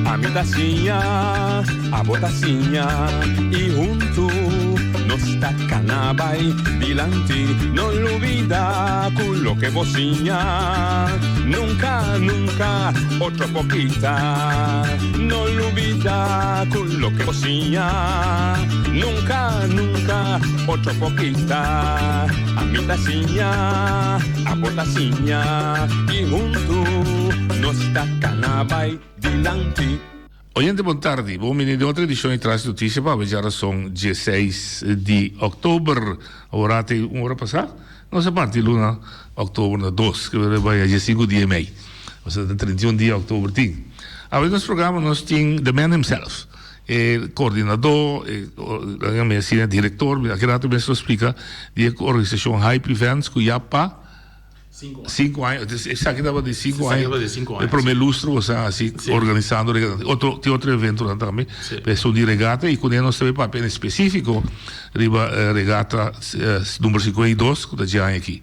Ami ta siña, abo ta siña y huntu nos ta cana bay dilanti. No lubida cu loke bo siña nunca, nunca otro por kita. No lubida cu loke bo siña nunca, nunca otro por kita. Ami ta siña, abo ta siña y huntu nos ta cana bay dilanti. Oyente bon tardi, bon bini den otro edicion di Tras Noticia pa awe djarason dieseis di october. Awor ate un ora pasa nos a parti luna october na dos, ke ora bai a diesinku dia y mei, osea ta 31 dia october tin. Awe nos programa nos tin the man himself, E coordinador, e laga mi asina director, mi aki rato mes lo splica di e organisacion Hype Events cu ya pa cinco aña, esaki tabata di cinco aña, e prome lustro cu sa haci organisando regata, otro tin otro eventonan tambe, pero esun di regata y cune nos ta bay papia en especifico riba regata number 52 cu ta dje aña aki.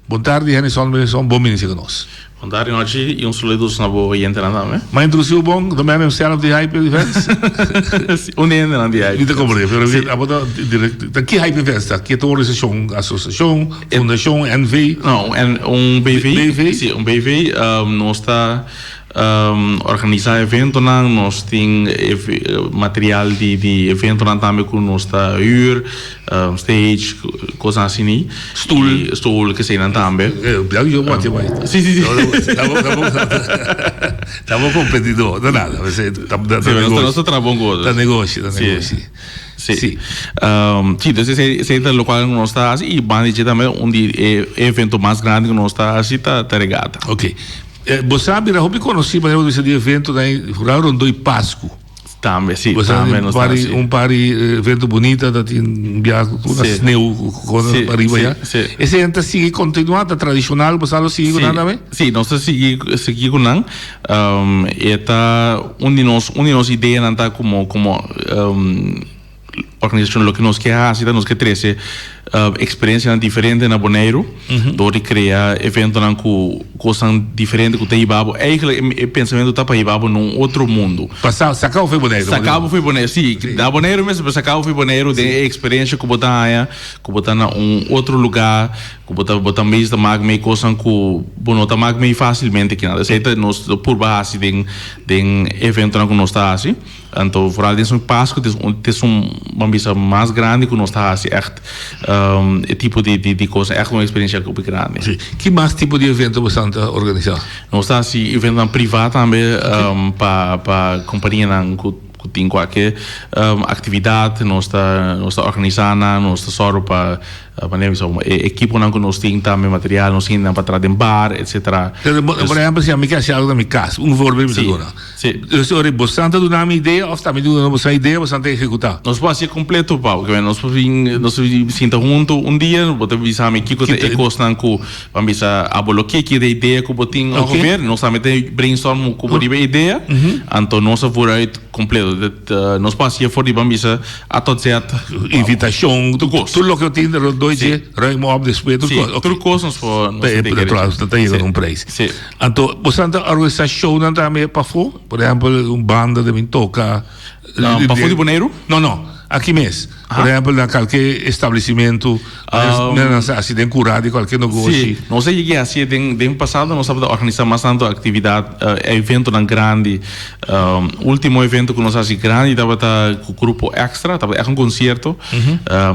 Bon tardi Hennyson Benison, bon bini cu nos. Bon tardi nochi y un saludo na bo oyentenan tambe. Ma introduci bo bon, the man himself di Hype Events. Si, un di hendenan di Hype. Mi ta comprende, pero si. Abo ta direct, ta ki Hype Events ta? Ki ta un organisacion, asociacion, fundacion, NV? No, un, un BV. BV? Si, un BV. Nos ta Organisa eventonan, nos tin material di di eventonan tambe ku nos ta huur, stage, kosnan asini. Stoel. Stoel, keseinan tambe. Bia yo wak bai. Si, si, si. Ta bo kompetidor, no nada. Ta negoshi. Nos ta traha bon kos. Ta negoshi, ta negoshi. Si. Si, entonces esei esei ta lokual ku nos ta hasi i banda di dje tambe un di e evento mas grandi ku nos ta hasi ta regata. Ok. Bo sa bira hopi konosí manera bo ta bisa di eventonan vooral rondó di Pasku. Tambe si, tambe nos ta hasi. Un par di evento bunita ta tin un bia ku una sneu ku kosnan pa riba ya. Esei nan ta sigui kontinuá, ta tradishonal bo sa lo sigui ku nan tambe? Si, nos ta sigui sigui ku nan. E ta un di nos un di nos ideanan ta komo komo Organisashon loke nos ke hasi ta nos ke trese eksperensianan diferente na Boneiru dor di krea eventonan ku kosnan diferente ku ta hiba bo eigentlik e pensamentu ta pa hiba bo na un otro mundu. Pa saka bo for di Boneiru. Saka bo for di Boneiru, si. Na Boneiru mes pero saka bo for di Boneiru den e eksperensia ku bo ta haña ku bo ta na un otro lugá ku bo ta bo ta mes ta mak mei kosnan ku bo no ta mak mei fasilmente kinan. Esei ta nos ta purba hasi den den eventonan ku nos ta hasi. Anto vooral den esun Pascu ta esun ban bisa mas grandi ku nos ta hasi ègt e tipo di di kos ègt un eksperensia hopi grandi. Si. Ki mas tipo di evento boso ta organisá? Nos ta hasi eventonan privá tambe pa pa kompanianan ku ku tin kualke aktividat nos ta nos ta organisá nan nos ta sòru pa Manera bisa e ekiponan ku nos tin tambe material nos tin nan pa traha den bar etcetera. Por ehempel si ami ke hasi algu na mi kas un voorbeeld mi ta duna. Dus ora bosan ta duna mi idea of ta mi duna bosan idea bosan ta ehekutá? Nos por hasi e kompleto Pau ke nos por bin nos por sinta huntu un dia bo ta bisa mi kiko ta e kosnan ku ban bisa abo lo ke ki ta e idea ku bo tin ongeveer nos tambe ta brainstorm ku bo riba e idea anto nos a vooruit kompleto. Nos por hacié for di ban bisa A tot Z. Invitacion, tur cos. Tur loke tin rondó dje, ruim op despues, tur cos. Sí, tur cos nos por. Ta ta yega na un prijs. Sí. Anto, boso ta organisa shownan tambe pafó? Por ehempel, un banda ta bin toca. Pafó di Boneiru? No, no. Aki mes. Por ehempel, na kalke establecimento, nan sa hasi den kura di kualke negoshi. Sí, nos a yega hasi den den pasado nos tabata organisa mas tantu aktividat, eventonan grandi. Ultimo evento ku nos hasi grandi tabata ku Grupo Extra, tabata ègt un konsierto.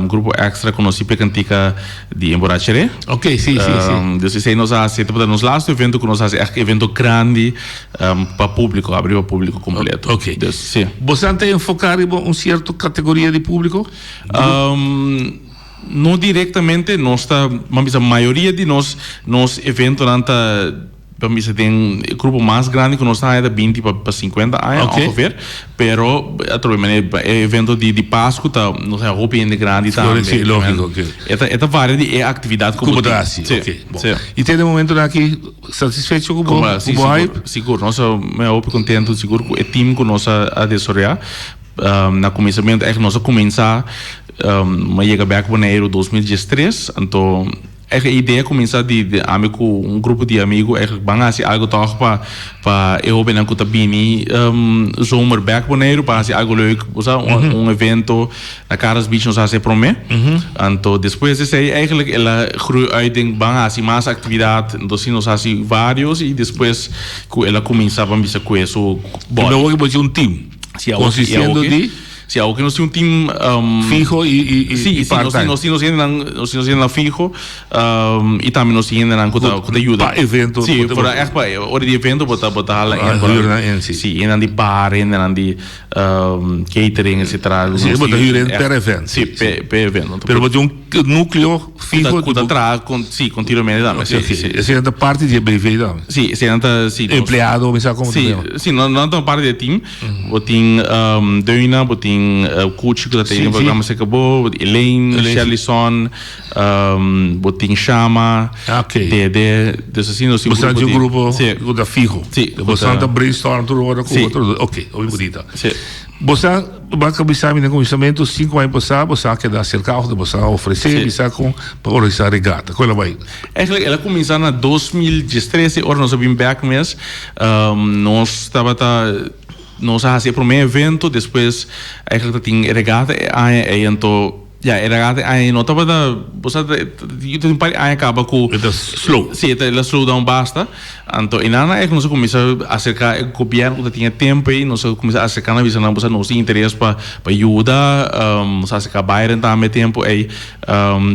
Grupo Extra konosí p'e kantika di Emborracheré. Oké, sí, sí, sí. Dus esei nos a hasi, tabata nos lastu evento ku nos hasi ègt evento grandi pa públiko, abrí pa públiko kompleto. Oké. Dus, sí. Boso ta enfoká riba un sierto kategoria di públiko? No direktamente, nos ta, ban bisa mayoria di nos nos eventonan ta Ban bisa den e grupo mas grandi ku nos ta haña ta binti pa pa sinkuenta aña ongeveer. Pero atrobe manera e evento di di Pasku ta nos haña hopi hende grandi tambe. Si, lógiko ke. E ta e ta varia di e aktividat ku bo ta hasi. Si, si. I te den momentonan aki satisfecho ku bo ku bo hype? Sigur, nos a mi a hopi kontentu sigur ku e team ku nos a a desaroyá. Na kuminsamentu ègt nos a kuminsá mi a yega bèk Boneiru 2013 anto. Eigenlijk e idea cuminsa di di ami cu un grupo di amigo eigenlijk ban haci algo toch pa pa e hobennan cu ta bini zomer bek Boneiru pa haci algo leuk bo sa un un evento na Caras Beach nos a haci e prome anto despues di esey eigenlijk el a groei uit den ban haci mas actividad entonces si nos haci varios y despues cu el a cuminsa ban bisa cu eso body. Awor bo tin un team consistiendo di. Si awo ke nos tin un team Fiho i i i Sí, sí, nos tin nos tin nos hendenan nos tin nos hendenan fiho i tambe nos tin hendenan ku ta ku ta yuda. Pa evento. Sí, por ègt pa ora di evento bo ta bo ta hala en. Huur nan en, sí. Sí, hendenan di bar, hendenan di catering etcetera. Sí, bo ta huur en per event. Sí, per evento. Pero bo tin un nucleo fiho. Ku ta traha sí continuamente tambe. Sí, sí. Esei nan ta parti di e BV tambe. Sí, esei nan ta sí. Empleado, mi sa komo ta Sí, sí, nan ta parti di e team. Bo tin Deuna, bo tin Cuchi ku ta tene programa serka bo, bo tin Elaine, Sherlison, bo tin Shama, Dede, dus asina nos tin un grupo di. Bo sa tin un grupo ku ta fiho. Si. Bo sa ta brainstorm tur ora ku otro. Ok, hopi bunita. Bo sa, bo a bisa mi na kuminsamentu, sinku aña pasá bo sa a keda aserká òf bo sa a ofresé bisa kon pa organisá regata. Kon el a bai? Eigenlijk el a kuminsá na 2013 ora nos a bin bèk mes. Nos tabata nos a hasi e promé evento despues eigenlijk ta tin e regata e aña ei anto ya e regata e aña ei no tabata bo sa ta tin un par di aña kaba ku E ta slow. Si e ta el a slow down basta anto e nan eigenlijk nos a kuminsá aserká e gobièrnu ku ta tin e tempu ei nos a kuminsá aserká nan bisa nan bo sa nos tin interes pa pa yuda nos a aserká Byron tambe e tempu ei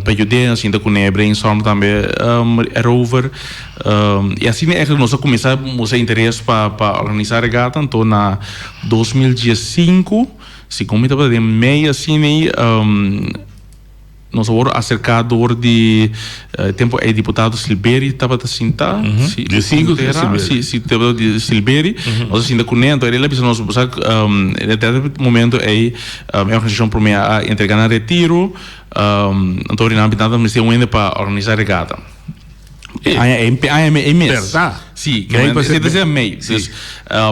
pa yud'é nos sinta kuné brainstorm tambe erover. I asina eigenlijk nos a kuminsá mustra interes pa pa organisá regata. Anto na 2015, segun mi tabata den mei asina ei, nos a wòrdu aserká dor di e tempu ei diputado Silberi tabata sintá. Si, Di sinku si Silberi. Si, si tabata di Silberi. Nos a sinta kuné, anto el a bisa nos, bo sa, den e momento ei e organisashon promé a entregá nan retiro, anto nan a mester un hende pa organisá regata. Aña ei, aña ei mes. Berdad? Sí, Mei pa se ta mei. Sí. Dus,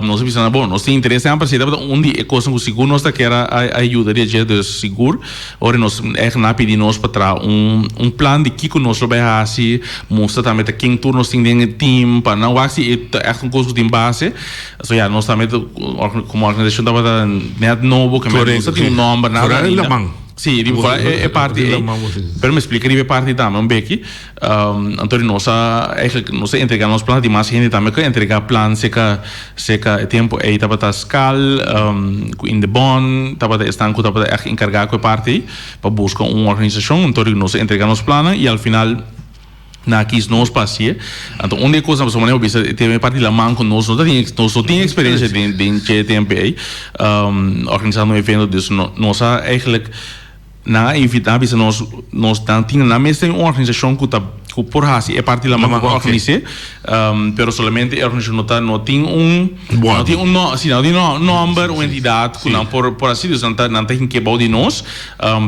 nos a bisa nan, bon, nos tin interes den pero tabata un di e kosnan ku sigur nos ta kier a a yuda di dje, dus sigur ora nos ègt nan a pidi nos pa traha un un plan di kiko nos lo bai hasi, mustra tambe ta ken tur nos tin den e team, pa nan wak si e ta ègt un kos ku tin base. So ya, nos tambe ta komo organisashon tabata nèt nobo, ke nos no tin un nòmber, nada ainda. Sí, riba e parti ei. Pero mi splika riba e parti tambe un beki. Anto di nos a eigenlijk nos a entrega nos plan di mas hende tambe ku a entrega plan seka seka e tempu ei tabata Skal ku Indebon tabata esnan ku tabata ègt enkargá ku e parti ei pa buska un organisashon anto di nos a entrega nos plannan i al final nan a kis nos pa hasié anto un di e kosnan pasobra manera bo bisa e parti di laman ku nos no ta tin nos no tin eksperensia den den dje tempu ei organisando un evento dus nos a eigenlijk Nan a invitá bisa nos, nos nan tin nan mes tin un organisashon ku ta ku por hasi e parti laman ku por organis'é, pero solamente e organisashon no ta no tin un no tin un no si no tin un nòmber un entidat ku nan por por hasi dus nan ta nan ta hinké bou di nos,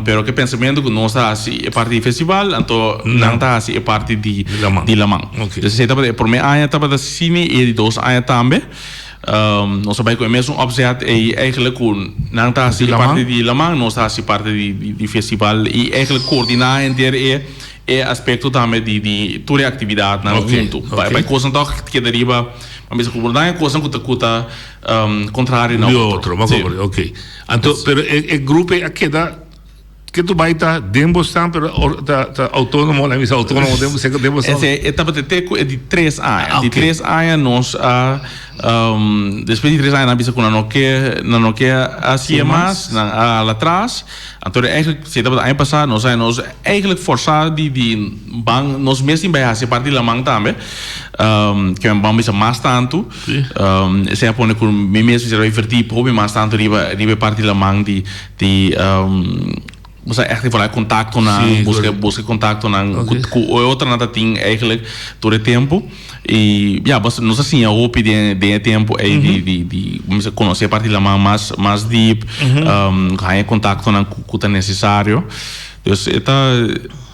pero ku e pensamentu ku nos ta hasi e parti di festival anto nan ta hasi e parti di di laman. Dus esei tabata e promé aña tabata asina i e di dos aña tambe. Nos a bai ku e mesun opzet ei eigenlijk ku nan ta hasi parti di laman, nos ta hasi parti di di festival i eigenlijk koordiná henter e e aspekto tambe di di tur e aktividatnan huntu. Pa e kosnan tòg keda riba, a bisa ku por nan e kosnan ku ta ku ta kontrario na otro. Sí. Oké. Anto pero e grupo ei a keda. Ke tu bai ta den bo stan pero or ta ta autonomo la misa autonomo den bo den bo stan. Ese e tabata te ku e di tres aña. Ah, Di ok. tres aña nos a despues di tres aña nan a bisa ku nan no ke nan no ke hasié mas, nan a hala atras. Anto eigenlijk si e tabata aña pasá nos a nos eigenlijk forsá di di ban nos mes tin bai hasi parti di laman tambe ke men ban bisa mas tantu. Esei a pone ku mi mes mester a bai vertí hopi mas tantu riba riba e parti di laman di Di bo sa echt vooral contactonan, Sí, busca correcto. busca contactonan Ok. cu cu e otronan ta tin eigenlijk tur e tempo. Y ya, bas nos a siña hopi den den e tempo ey di di di bo mester conoce parti di laman mas mas diep, haña contactonan cu cu ta necesario. Dus e ta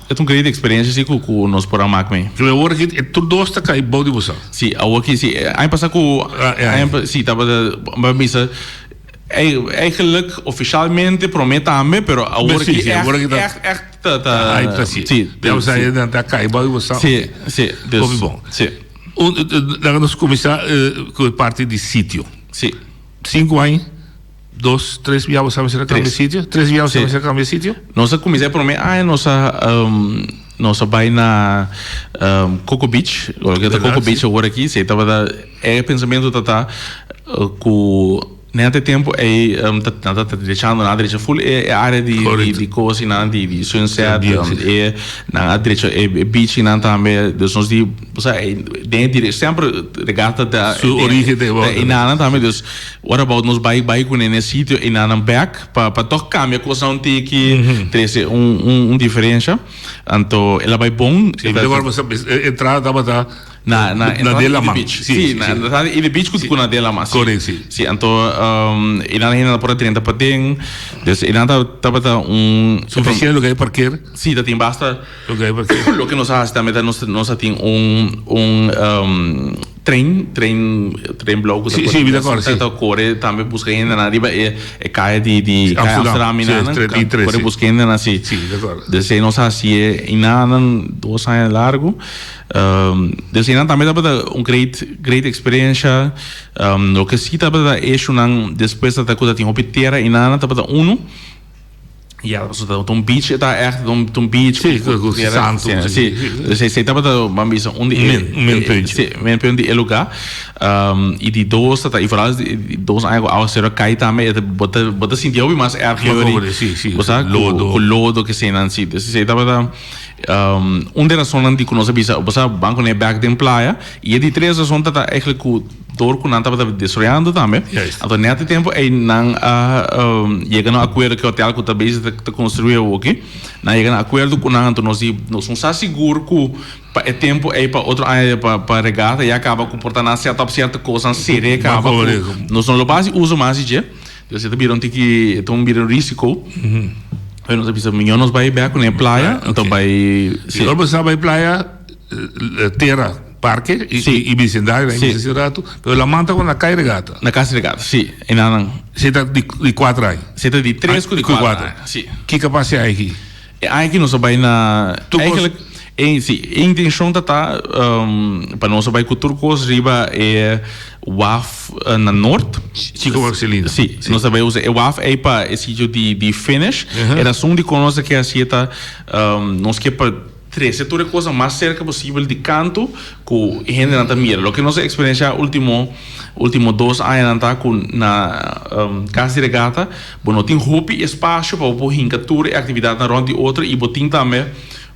e ta un great experiencia si cu cu nos por a mak mee. Pero awor aki e tur dos ta cay bou di boso. Sí, awor aki sí. Aña pasa cu Ah, ya. aña pa sí tabata bo a bisa. Eigenlijk ofishalmente promé tambe, pero awor Sí, ki sí, awor echt, ki ta- echt, echt ta ta hype ta si. Si. Ya bo sa nan ta kai bou bo sa. Si, si. Dus, Hopi bon. Si. Un, laga nos kuminsá ku e parti di sitio. Si. Sinku aña, dos, tres bia bo sa mester a kambia sitio? Tres bia bo sa mester a kambia sitio? Nos a kuminsá e promé aña nos a nos a bai na Coco Beach, loke ta Coco Beach awor aki, si tabata e pensamentu ta ta ku Net e tempo ei ta nan ta drechando, nan a drecha ful e area di di kos i nan di sunset, e nan a drecha e beach i nan tambe, dus nos di osea den e dire semper regata ta Su origen ta e nan tambe, dus what about nos bai bai kuné na e sitio i nan bek pa pa tòg kambia kosnan un tiki, trese un un diferensha, anto el a bai bon. Si, mi ta acorda e entrada tabata. Na na Na de la man. beach. Sí, na na i de beach ku na de la man. Correct, sí. Sí, anto um, i nan hende por a drenta paden. Dus i nan tabata un Suficiente lugar di parkeer. Sí, ta tin basta. Lugar di parkeer. Loke nos a hasi tambe ta nos nos a tin un un um, trein, trein, trein blauw ku ta Sí, sí, mi ta kòrda, sí. ta kore tambe buska hendenan riba e e kaya di di kaya Amsterdam, Amsterdam i sí, nan tre- i tres, kore sí. buska hendenan, sí. Sí, mi ta kòrda. Dus nos a hasi e i nan dos aña largu. Dus einan tambe tabata un great great experiencia. Loke si tabata issuenan despues ta ku ta tin hopi tera einan tabata unu. Ya pasobra ta un beach e ta ègt ta un beach. Si, ku santu. Si, dus esei tabata ban bisa un di e. Un minpuntje. Si, minpunt di e lugá. I di dos ta i foral di dos aña ku awaseru a kai tambe e ta bo ta bo ta sinti hopi mas èrg yori. Si, si, Bo sa lodo. Ku lodo kesenan si. Dus esei tabata. Un di e rasonnan di ku nos a bisa bo sa ban kuné bèk den playa i e di tres rason ta ta eigentlik ku dor ku nan tabata desaroyando tambe anto nèt e tempu ei nan a yega na un akuerdo ku e hotel ku ta bezig ta konstruí awoki nan a yega na akuerdo ku nan anto nos di nos no sa sigur ku pa e tempu ei pa otro aña pa regata ya kaba ku por ta nan sèt òp sierto kosnan ser'é kaba ku nos no lo basi uso mas di dje. Entonces e ta bira un tiki, e ta un bira un risico. Pero nos a bisa, miño nos bai bek kuné playa, Ok. anto bai, Si si. ora bo sa bai playa, tera, parke i Si. i bisindario, Si. si rato, pero laman ta na Kai Regata. Na Kas Regata, si. E nan. Si ta di di kuater aña. Si ta di tres ku di kuater aña, si. Kiko a pasa e aña aki? E aña aki nos a bai na, Tur kos. eigenlijk, e si, e intencion ta ta pa nos a bai ku tur kos riba e waf na Noord. Chico Marcelino. Si, nos ta bai usa e waf ei pa e sitio di di finish. E rason dikon nos a ke hasi e ta nos ke pa trese tur e kosnan mas serka posibel di kantu ku e hendenan ta mira. Loke nos a eksperensiá ultimo ultimo dos añanan ta ku na Kas di Regata bo no tin hopi espasio pa bo por hinka tur e aktividatnan rònt di otro i bo tin tambe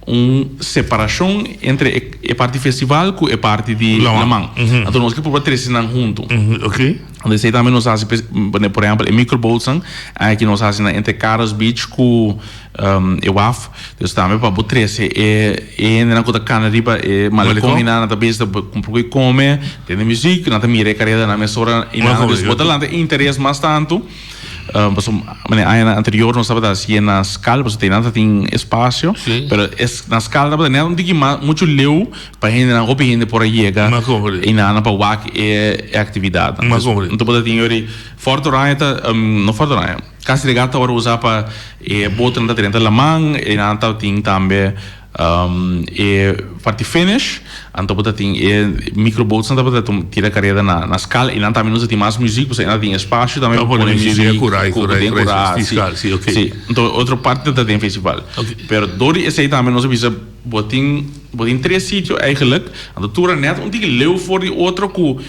un separashon entre e parti festival ku e parti di laman. Anto nos ke purba trese nan huntu. Anto esei tambe nos a hasi por ehèmpel e microboatsnan aki nos a hasi nan entre Caros Beach ku e waf. Dus tambe pa bo trese e hendenan ku ta kana riba e malekon i nan nan ta bisa ta kumpra ku e kome, tende muzik, nan ta mira e karedanan mesora i nan. Dus bo ta lanta interes mas tantu. Pasobra manera añanan anterior nos tabata hacié na skal, pasobra te nan ta tin espacio, pero es na skal tabata net un tiki mas mucho leu pa hendenan, hopi hende por a yega i nan pa wak e actividadnan. Enton bo ta tin yori Fort Oranje ta, no Fort Oranje, Cas Regatta ora usa pa e botonan ta drenta laman, i nan tabatin tambe. E parti finish, anto bo ta tin e microboatsnan tabata tira kareda na na skal i nan tambe nos a tin mas muzik pasobra nan tin espasio tambe pa pone muzik den kura den kura si si si anto otro parti ta den festival pero dor di esei tambe nos a bisa bo tin bo tin tres sitio eigenlijk anto tur a net un tiki leu for di otro ku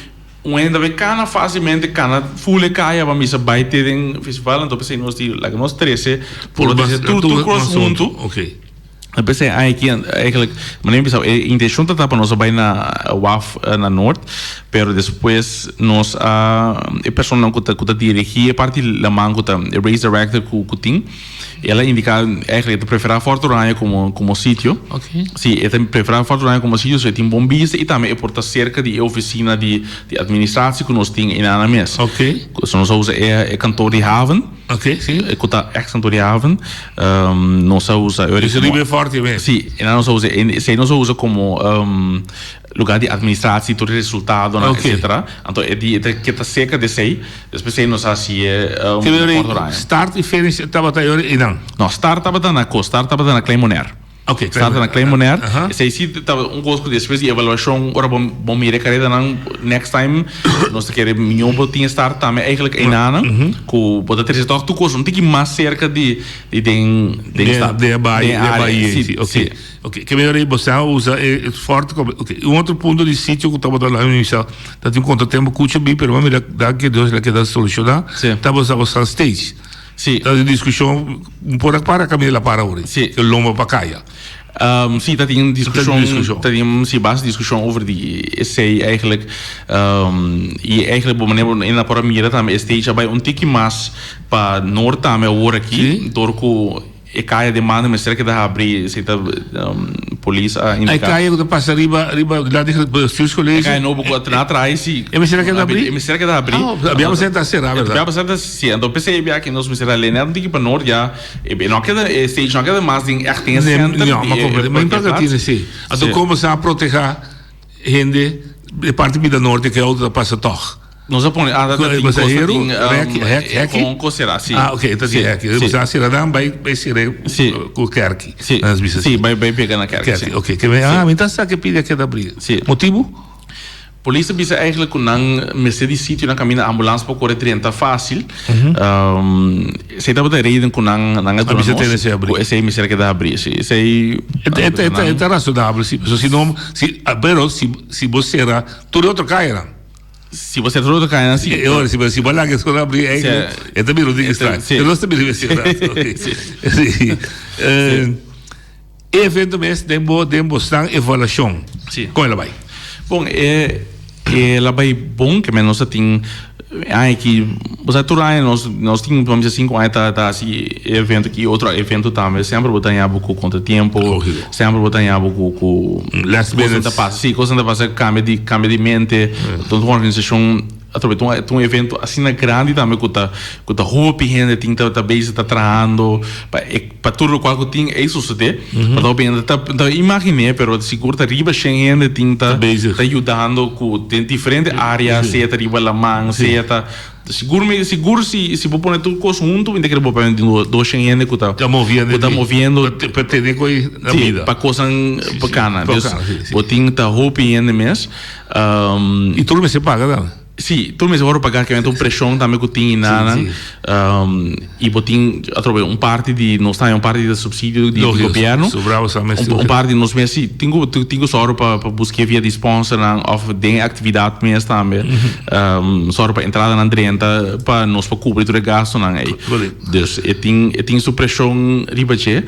un hende ta bay kana fasilmente kana ful e kaya pa misa bay te den festival anto p'esei nos di laga nos trese por trese tur tur kos huntu. E p'esei aki eigenlijk manera mi bisa e intencion ta ta pa nos a bai na waf na Noord pero despues nos a e personanan ku ta ku ta dirigi e parti laman ku ta e race director ku ku tin el a indica eigenlijk e ta prefera Fort Oranje komo komo sitio si e ta prefera Fort Oranje komo sitio so e tin bon bista i tambe e por ta serka di e oficina di di administratie ku nos tin einan mes so nos a usa e kantoor di haven. Ok, si. Ku ta ex Santoriahaven. Nos a usa e riba e forte mes. Si, e nos a usa esei nos a usa komo lugar di administratie tur e resultadonan etcetera. Anto e di e ta keda serka di esei, despues esei nos a hasi e Fort Oranje. Start i finish tabata e ora einan? No, start tabata na kos, start tabata na Klein Bonaire. Ok, Start na Klein Bonaire. Esei si tabata un kos ku despues di evaluashon ora bo bo mira e karedanan next time nos ta kere mihó bo tin e start tambe eigenlijk einanan ku bo ta trese tòg tur kos un tiki mas serka di di den den stad. Den e bai Den den e área, bai si si ok si. Ok ke mihó bo sa usa e fòrti komo ok un otro punto di sitio ku tabata laga mi bisa ta tin kontratempo kucha bi pero bo mira danki a Dios el a keda solushoná tabata usa stage. Sí. Ta di discusion por a para caminda la para ori. Sí. Ke lomba pa caya. Um, sí, ta tin discusion, discusion. Ta tin sí, basta discusion over di esei eigenlijk. Um, y eigenlijk bo manera bo na por a mira tambe e stage a bai un tiki mas pa noord tambe awor aki. Sí. Door cu e kaya den banda mester a keda habri, esei ta um, polis a E indica. kaya ku ta pasa riba riba dilanti di bestuurscollege. E kaya nobo ku a traha si. E mester a keda habri? E mester a keda habri. Ah, bia mester ta sera, verdad? Bia mester ta si, anto p'esei e bia aki nos mester a lene un tiki pa noord ya, e no a keda, e stage no a keda mas den echt den e center No, di ma e comprende. Ma impacto parkeerplaats. tiene si. Anto Si. como sa proteha hende e parti bida norte ke auto ta pasa tog? Nos a pone, ah, ta tin cos, ta tin, Reki, hek, heki? Con cos sera, si. Ah, ok, ta tin heki. Si. Sa sera dan bai, bai sera Si. cu kerki. Si. Nan bisa Si, bai, bai pega na kerki, si. Kerki, ok. Ke men, ah, mi ta sa ke pidi a keda bria. Si. Motibu? Polis ta bisa eigenlijk cu nan mester di sitio nan caminda ambulans por core drenta facil. Esey tabata e reden cu nan, nan a duna bisa nos. tene esey abri. Cu esey mester a keda abri, si. Esey. E ta, e ta, e ta razonabel, si. Pasobra si no, si, pero si, si bo sera tur e otro cayanan. Si bo sera tur otro cayanan, si. E ora, si bo, si bo laga esun abri eigenlijk, e ta bira un ding extraño. Si. Pero nos ta bira un sera. Si. Si. E evento mes den bo den bosnan evaluashon. Si. Kon el a bai? Bon, e el a bai bon, ke men nos a tin aña aki, bo sa tur aña nos nos tin pa bisa sinku aña ta ta hasi e evento aki i otro evento tambe, semper bo ta haña bo ku kontratiempo, Lógiko. semper bo ta haña bo ku ku Last kosnan minute. ta pasa, si kosnan ta pasa kambia di kambia di mente, un organisashon. Atrobe ta un evento asina grandi tambe ku ta ku ta hopi hende tin ta ta bezig ta trahando pa e pa tur lokual ku tin ei sosodé. Pa ta hopi hende ta ta imaginé pero sigur ta riba shen hende tin ta ta yudando ku den diferente área sea ta riba laman sea ta sigur mi sigur si si bo pone tur kos huntu mi ta kere bo pa dos shen hende ku ta Ta moviendo ku ta moviendo pa tene ku ei na si bida. pa kosnan pa kana. Pa Dus kana si si. bo tin ta hopi hende mes. I tur mester paga tambe. Sí, tur mester wòrdu pagá, kende ta un preshon tambe ku tin i nanan. I bo tin atrobe un parti di nos ta haña un parti di supsidio di gobièrnu. Un parti di nos mes sí tin ku tin ku sòru pa pa busk'é via di sponsornan òf den e aktividat mes tambe. Sòru pa entradanan drenta pa nos por kubri tur e gastunan ei. Dus e tin e tin su preshon riba dje.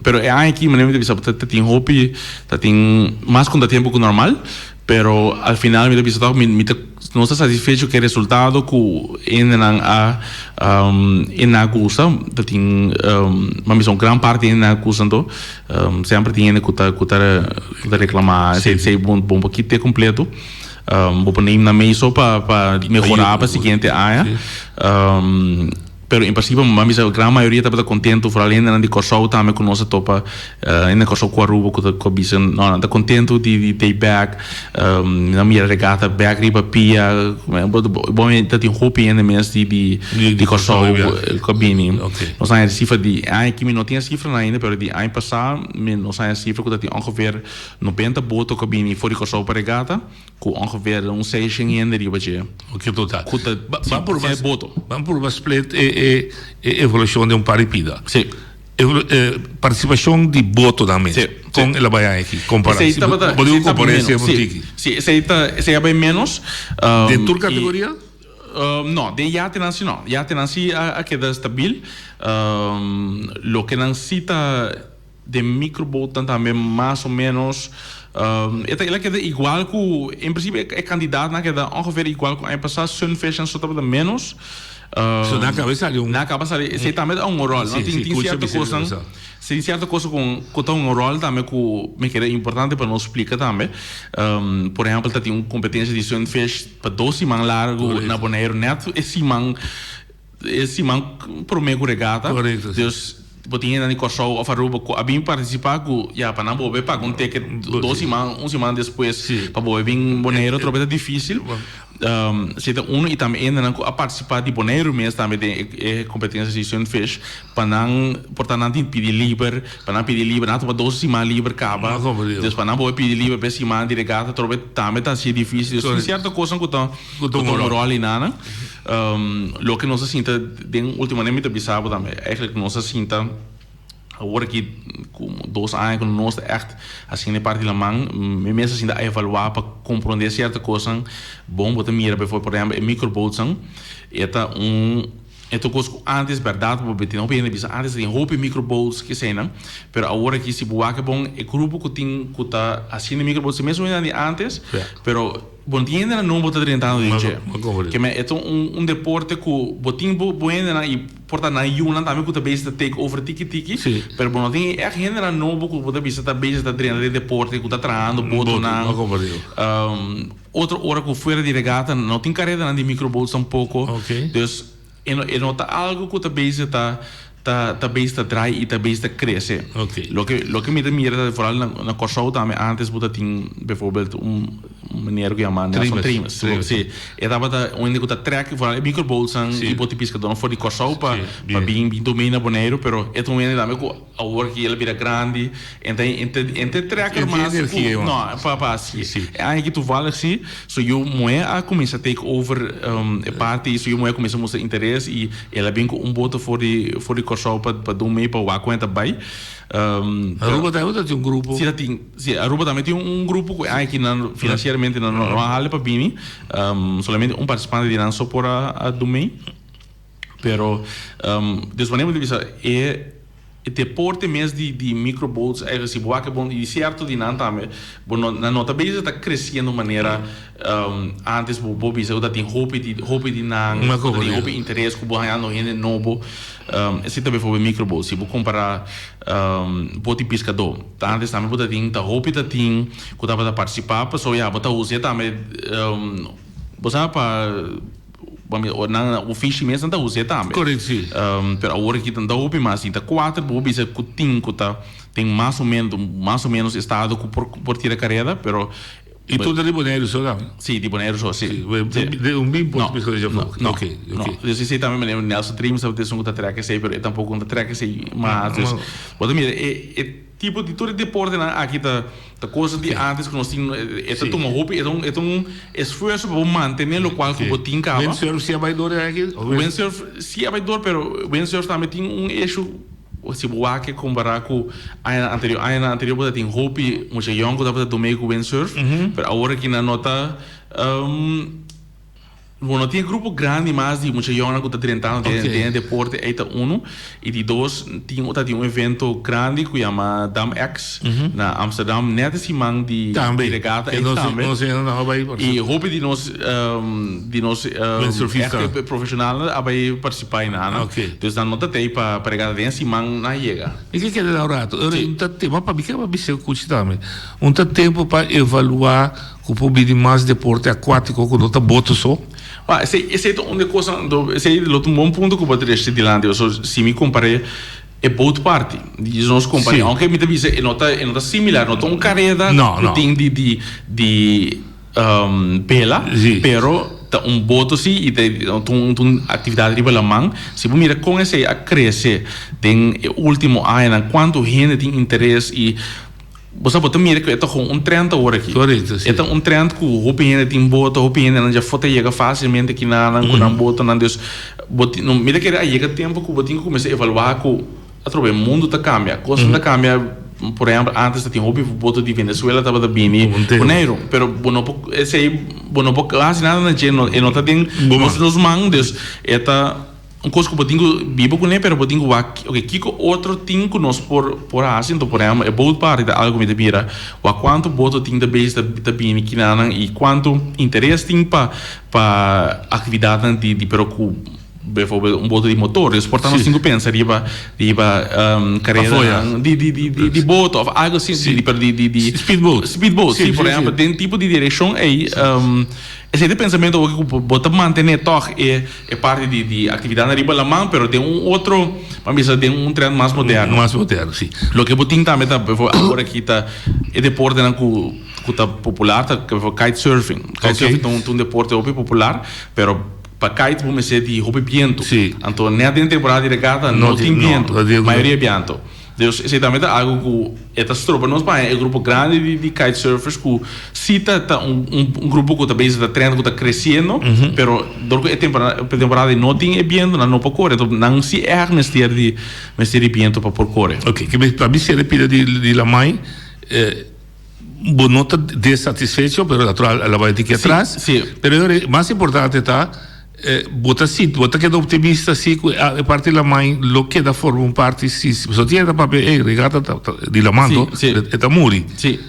Pero e aña aki manera mi ta bisa ta tin hopi. Ta tin mas contratiempo cu normal, pero al final mi ta bisa toch mi mi ta no ta satisfecho cu e resultado cu hendenan a hendenan a gusta. Ta tin ban bisa un gran parti hendenan a gusta anto semper tin hende cu ta cu ta cu ta reclama esey esey bo bo por kite completo. Bo por neem nan mee so pa pa mehora pa siguiente aña. Pero en principio mi bisa gran mayoria tabata contento, vooral hendenan di Kòrsou tambe ku nos a topa, hende di Kòrsou ku Aruba ku ta ku a bisa no nan ta contento di di tei bek, nan mira regata bek riba pia, bo ta tin hopi hende mes di di di Kòrsou ku a bini. Nos a haña sifra di aña aki mi no tin e sifranan ainda pero di aña pasá mi nos a haña sifra ku ta tin ongeveer nobenta boto ku a bini for di Kòrsou pa regata. Ku ongeveer un seishen hende riba dje. Oke total. Ku ta Ban purba si boto. Ban purba split e e e evolushon den un par di pida. Si. E partisipashon di botonan mes. Si. Kon el a bai aki kompará? Esei tabata Bo diku esei tabata kompará menos. esei un Si. tiki. Si esei ta esei a bai menos. Den tur kategoria? No, den yatenan si no. Yatenan si a a keda stabil. Loke nan si ta. Den microbootnan tambe mas o menos e ta el a keda igual ku en principio e kandidatnan a keda ongeveer igual ku aña pasá sunfishnan so tabata menos. So nan a kaba sali un. Nan a kaba sali esei tambe ta un ròl no tin tin sierto kosnan tin sierto kos ku ku ta un ròl tambe ku mi kere importante pa nos splika tambe por ehèmpel ta tin un kompetensia di sunfish pa dos siman largu na Boneiru nèt e siman. E siman prome ku regata. Korekto, si. Dus bo tin hendenan di Kòrsou òf Aruba ku a bin partisipá ku ya pa nan bolbe paga un ticket dos siman, un siman despues pa bolbe bin Boneiru atrobe ta difísil. Si ta unu i tambe hendenan ku a partisipá di Boneiru mes tambe den e kompetensia di Sunfish pa nan por ta nan tin pidi liber, pa nan pidi liber, nan a tuma dos siman liber kaba, dus pa nan bolbe pidi liber pa e siman di regata atrobe tambe ta hasié difísil. Dus tin sierto kosnan ku ta ku ta un ròl einan. Loke nos a sinta den ultimo aña mi ta bisa bo tambe eigenlijk nos a sinta awor aki como dos aña ku nos ta echt haciendo e parti di laman mi mes a sinta a evalua pa comprende cierto cosnan bon bo ta mira por ehempel e microboatsnan e ta un e ta un cos ku antes berdad bo tin hopi hende bisa antes tin hopi microboats keseinan pero awor aki si bo wak e bon e grupo ku tin ku ta haciendo microboats ta e mesun hendenan di antes pero Bo no tin hendenan nobo ta drentando den dje. Ke men e ta un deporte ku bo tin bo bo hendenan i por ta nan yunan tambe ku ta bezig ta take over tiki tiki, pero bo no tin ègt hendenan nobo ku bo ta bisa ta bezig ta drenta den deporte ku ta trahando botonan. Otro ora ku fuera di regata no tin karedanan di microboats tampoko. Dus e no e no ta algu ku ta bezig ta ta ta bezig ta draai i ta bezig ta krese. Loke loke mi ta mira ta vooral na na Kòrsou tambe ántes bo ta tin bijvoorbeeld un meneer ku yama Nelson Trimes. Si e tabata un hende ku ta trèk vooral e microboatsnan i bote piskadónan for di Kòrsou pa pa bin bin domé na Boneiru pero e ta un hende tambe ku awor ki el a bira grandi en ta en ta en ta e trèker mas ku no pa pa hasi. E aña aki toevallig si Su yu muhé a kuminsá take over e parti i su yu muhé a kuminsá mustra interes i el a bin ku un boto for di for di Kòrsou pa pa dun mei pa wak ku e ta bai. Aruba tambe ta tin un grupo. Si ta tin, si Aruba tambe tin un grupo ku e aña aki nan finansieramente nan no a hale pa bini. Solamente un partisipante di nan so por a dun mei. Pero des manera mi ta bisa e E deporte mes di di microboats eigenlijk si bo wak e bon y cierto di nan tambe bo no nan no ta bezig ta creciendo manera antes bo bo bisa cu ta tin hopi di hopi di nan cu ta tin hopi interes cu bo hañando hende nobo esey ta bijvoorbeeld microboats si bo compara boti piscador ta antes tambe bo ta tin ta hopi ta tin cu tabata participa pasobra ya bo ta usa tambe bo sa pa. Nan ofishi mes nan ta us'é tambe. Correct, si. Pero awor aki nan ta hopi mas. Tin ta kuater bo bisa ku tin ku ta den mas o menos mas o menos estado ku por por tira kareda pero. I tur ta di Boneiru so tambe? Si, di Boneiru so, si. Si, un bin por bisa di Japon. No, Ok, no. ok. Dus esei tambe manera Nelson Trims tabata esun ku ta trek esei pero e tampoko no ta trek esei mas. Dus bo ta mira e e tipo di tur e deportenan aki ta. Ta cosa di antes cu nos tin, e ta tuma hopi, e ta un, e ta un esfuerzo pa bo mantene locual cu bo tin caba. Windsurf si a bay door aki? Windsurf si a bay door, pero windsurf tambe tin un issue, si bo wak e compara cu añanan anterior. Añanan anterior bo ta tin hopi mucha yong cu tabata dome cu windsurf, pero awor aki nan no ta. Bo no tin e grupo grandi mas di mucha yònnan ku ta drentando den den e deporte ei ta unu. I di dos tin ta tin un evento grandi ku yama Dam X na Amsterdam nèt e siman di Tambe. di regata E ei nos tambe. nos hende a bai I hopi di nos di nos Windsurfista. ègt profeshonalnan a bai partisipá einan. Oké. Dus nan no ta tei pa pa regata den e siman nan a yega. Mi ke keda un rato. Ora un ta tempo pa mi ke pa bisa kuchi tambe. Un ta tempo pa evaluá. Ku por bini mas deporte akuátiko ku no ta boto so? Wak, esei, esei ta un di e kosnan, anto esei lo ta un bon punto ku bo a trese dilanti, pasobra si mi kompar'é e boat party, di nos kompar'é, Sí. ounke mi ta bisa e no ta, e no ta similar, no ta un kareda No, ku no. tin di, di, di bela, Sí. pero ta un boto sí i ta un, ta un aktividat riba laman. Si bo mira kon esei a krese den e último añanan, kuantu hende tin interes i. Bo sa bo ta mira ku e ta gewoon un trend awor aki. Correcto, si. E ta un trend ku hopi hende tin boto, hopi hendenan dja for ta yega fácilmente kinanan ku nan botonan. Dus bo tin, no, mi ta kere a yega tempu ku bo tin ku kuminsá evaluá ku atrobe e mundu ta kambia, kosnan ta kambia. Por ehèmpel ántes ta tin hopi boto di Venezuela tabata bini Boneiru, pero bo no por esei bo no por hasi nada na dje, e no ta den nos man, dus e ta. Un kos ku bo tin ku biba kuné pero bo tin ku wak oke kiko otro tin ku nos por por hasi anto por ehèmpel e boat party ta algu ku mi ta mira wak kuantu boto tin ta bezig ta ta bini kinanan i kuantu interes tin pa pa aktividatnan di di pero ku. Bijvoorbeeld un boto di motor. Dus por ta nos tin ku pensa riba riba karedanan di di di di boto of algo asina di pero di di di Speedboat. Speedboat, si, por ehempel den tipo di direkshon ei esei ta e pensamentu awor ku bo ta mantené tòg e e parti di di aktividatnan riba laman pero den un otro ban bisa den un trend mas moderno. Mas moderno, si. Loke bo tin tambe ta bijvoorbeeld awor aki ta e deportenan ku ku ta popular ta kitesurfing. Kitesurfing ta un deporte hopi popular pero. Pa kite bo mester di hopi bientu. Sí. Anto net den temporada di regata no tin bientu. Mayoria bientu. Dus esei tambe ta algu ku e ta stroba nos pa haña e grupo grandi di di kitesurfers ku si ta ta un un grupo ku ta bezig ta trend ku ta kresiendo pero dor ku e temporada temporada di no tin e bientu nan no por kore. Anto nan si ègt mester di mester di bientu pa por kore. Oke, pa mi sera e pida di di lamai. Bo no ta desatisfecho, pero natural a bai tiki atras. Sí. Pero e mas importante ta, bo ta sinti, bo ta keda optimista si ku e parti laman lo keda forma un parti si. Pasobra tin hende ta papia, ey, regata ta di laman to, e ta muri. Sí.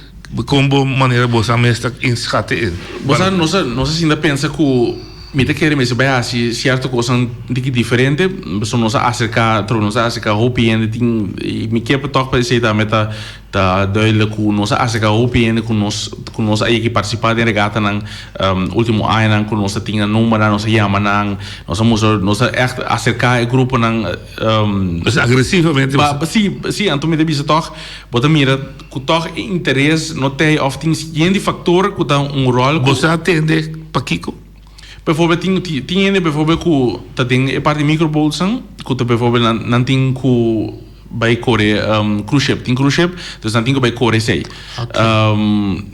Kon bo manera bo sa mes ta inschat e? Bo sa, nos a, nos a sinta pensa ku mi ta kere mester bai hasi sierto kosnan un tiki diferente, pasobra nos a aserká, nos a aserká hopi hende tin, i mi ke pa tòg pa esei tambe ta. Ta duidelijk ku nos a aserká hopi hende ku nos ku nos a yega partisipá den regatanan último añanan ku nos a tin nan numbernan, nos a yama nan, nos a mustra nos a ègt aserká e gruponan. Dus agresivamente. Pa si si anto mi ta bisa tòg bo ta mira ku tòg e interes no t'ei òf tin yen di faktor ku ta un ròl ku. Bo sa atende pakiko? Bijvoorbeeld tin tin hende bijvoorbeeld ku ta den e parti microboatnan ku ta bijvoorbeeld nan nan tin ku bai kore cruise ship tin cruise ship dus nan tin ku bai kore esei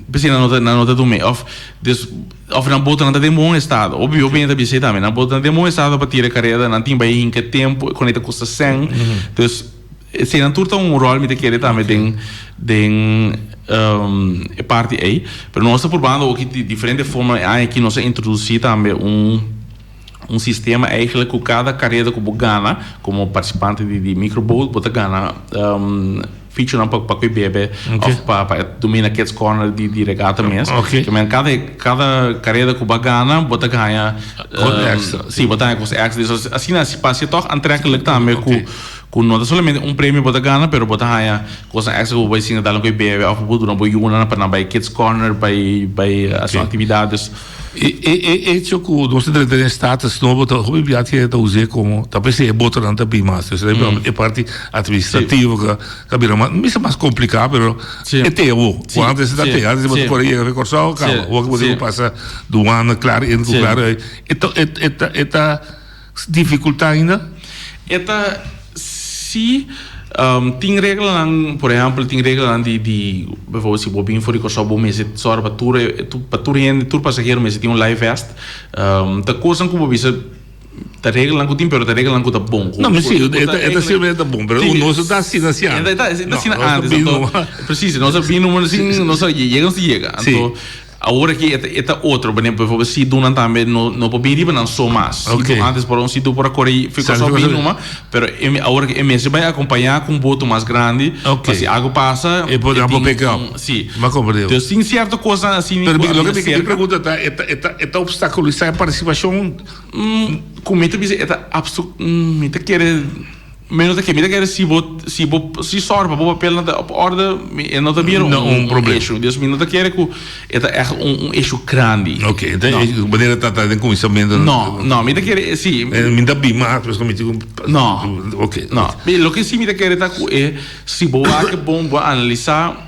p'esei nan no ta nan no ta duna òf dus òf nan botonan ta den bon estado hopi hopi hende ta bisa esei tambe nan botonan ta den bon estado pa tira kareda nan tin bai hinka tempu ku nan ta kosta sèn dus Eseinan tur ta un ròl mi ta kere tambe den den e parti ei. Pero nos ta purbando oki di diferente forma. E aña aki nos a introdusí tambe un un sistema eigentlik ku kada kareda ku bo gana komo partisipante di di microboat bo ta gana fichonan pa pa koe bebe òf pa pa domina kids corner di di regata mes. Ke men kada kada kareda ku bo a gana bo ta haña si bo ta haña kos èkstra. Asina pa hasi tòg antrekkelijk tambe ku Ku no ta solamente un premio bo ta gana, pero bo ta haña kosnan extra ku bo bai sinta dal ku e bebe òf bo duna bo yunan pa nan bai kids corner, bai bai hasi un aktividat. Dus. E e hecho ku nos ta drenta den status nobo ta hopi bia ke ta us'é komo ta p'esei e botonan ta bin mas. Dus e parti administrativo ka ka bira mas, no bisa mas kompliká pero e te awor. Ku antes ta te, antes bo ta kore yega Kòrsou kaba. Awor ku bo tin ku pasa duana klar in ku klar uit. E ta e ta e ta. Dificultad ainda? E ta si tin reglanan, por ehempel tin reglanan di di bijvoorbeeld si bo bin for di Kòrsou bo mester sòru pa tur pa tur hende tur pasahero mester tin un life vest. Ta kosnan ku bo bisa ta reglanan ku tin pero ta reglanan ku ta bon. No mi si e ta siempre ta bon pero nos no ta asina si antes. E ta asina antes anto precies nos a bin nos a yega nos a yega anto. Awor aki e ta otro, bijvoorbeeld si dunan tambe no no por bin riba nan so mas. Si du antes por un si du por a kore fi Kòrsou bin numa, pero e awor aki e mester bai akompañá ku un boto mas grandi pa si algu pasa e por tin pick up. Si. M'a komprendé. Dus tin sierto kosnan asina ku a bira serka. Mi pregunta ta e ta e ta e ta opstakulisá e partisipashon? Ku mi ta bisa e ta apsu mi ta kere. Mi no ta ke, mi ta kere si bo, si bo, si sòru pa bo papelnan ta op orde, mi e no ta bira un, un problema. issue. Dus mi no ta kere ku e ta ègt un, un issue grandi. Oké, e ta No. manera ta ta den kuminsamentu. No, no, mi ta kere, si. Mi ta bin mas, pues mi tin ku. No. Oké. No. Mi loke si mi ta kere ta ku e, si bo wak bon, bo a analisá.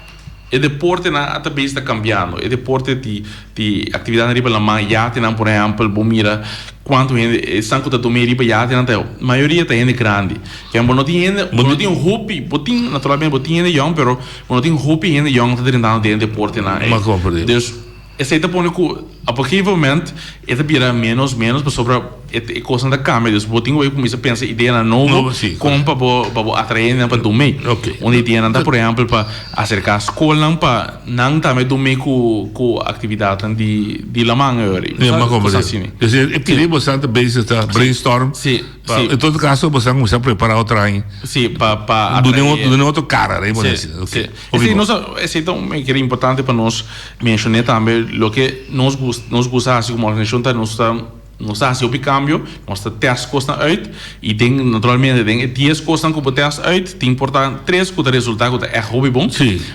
E deportenan a ta bes ta cambiando. E deporte di di actividadnan riba laman, yatenan por ehempel, bo mira cuanto hende esnan cu ta dome riba yatenan ta mayoria ta hende grandi. Ken bo no tin hende, bo no tin hopi, bo tin naturalmente bo tin hende yong pero bo no tin hopi hende yong ta drentando den e deportenan ey. Dus esey ta pone cu op een gegeven moment e ta bira menos menos pasobra e cosnan ta cambia dus bo tin cu cuminsa pensa ideanan nobo con pa bo pa bo atrae hendenan pa dome. Un di ideanan ta por ehempel pa acerca scolnan pa nan tambe dome cu cu actividadnan di di laman eyori. Cos asina. Dus e pidi boso ta bezig ta brainstorm. En todo caso boso a cuminsa prepara otro aña. Si pa pa atrae. Duna otro cara. Si si. Esey nos a esey ta un kere importante pa nos. Menshoné tambe loke nos nos gusta hasi komo organisashon ta nos ta. Nos ta hasi hopi kambio, nos ta tèst kosnan uit i den naturalmente den e dies kosnan ku bo tèst uit tin por ta tres ku ta resultá ku ta ègt hopi bon.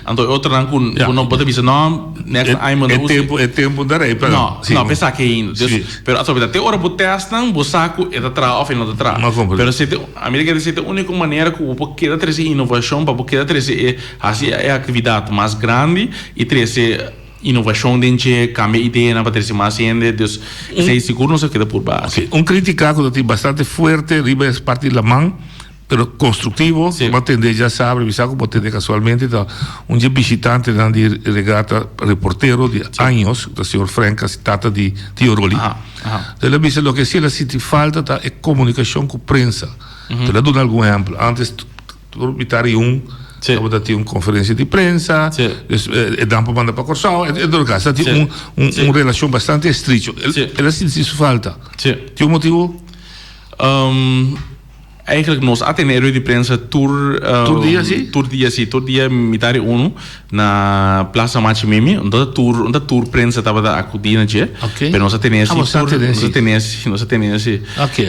Anto e otronan ku bo no bo ta bisa no next aña bo no usa. E tempu ta rei pa No, no p'esaki ainda. Dus pero atrobe ta te ora bo tèst nan bo sa ku e ta traha òf e no ta traha. Pero si te ami ta kere si ta e úniko manera ku bo por keda trese inovashon pa bo keda trese e hasi e aktividat mas grandi i trese Inovashon den dje, kambia ideanan pa trese mas hende, dus esei sigur nos a keda purba hasi. Un kritika ku ta tin bastante fuerte riba es parti di laman, pero konstruktivo, Sí. bo a tende djasabra, mi sa ku bo a tende kasualmente, ta un dje bishitantenan di regata, reportero di años, ku ta señor Frank Kasi, tata di Tio Rolly. Aha, aha. El a bisa loke si el a sinti falta ta e komunikashon ku prensa. El a duna algun ehèmpel, antes Tur mitar i un tabata tin un konferensia di prensa, dus e dan por manda pa Kòrsou, en todo kaso ta tin un un relashon bastante estricho. El a sinti su falta. Tin un motibu? Eigenlijk nos a tene e rueda di prensa tur Tur dia si? Tur dia si, tur dia mitar i unu na Plaza Machi Mimi, un ta tur un ta tur prensa tabata akudí na dje, pero nos a tene si tur, nos a tene si, nos a tene si.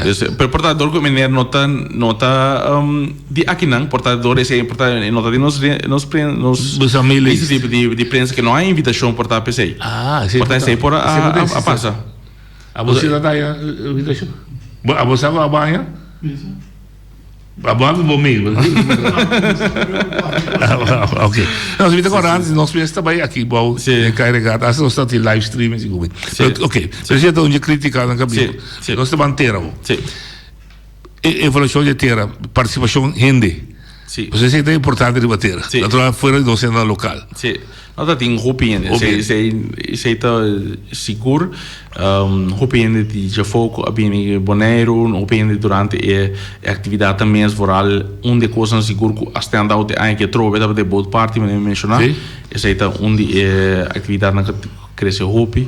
Dus, pero por ta dor ku meneer no ta no ta di akinan, por ta dor esei por ta no ta di nos nos nos lista di di prensa ke no hay invitashon por ta p'esei. Por ta esei por a a pasa. Abo si ta haya invitashon? Abo sa ku abo haya? Abo habi bo mail. Ok. No, si mi ta acorda antes nos mes ta bai aki bou den Kai Regata. Hasta nos ta tin live streaming si ku. Sí. Ok. Pero si ta un dje critica nan kabi. Sí. Nos ta ban tera bo. Sí. E evaluacion dje tera, participacion hende. Sí. Pasobra esei ta importante riba tera. Sí. Natural fuera di nos senda local. Sí. No ta tin hopi hende. Hopi hende. Esei, esei ta sigur. Hopi hende di djafó ku a bini Boneiru, hopi hende durante e aktividatnan mes, vooral un di e kosnan sigur ku a stand out e aña aki atrobe tabata e boat party manera mi menshoná. Sí. Esei ta un di e aktividatnan ku a krese hopi.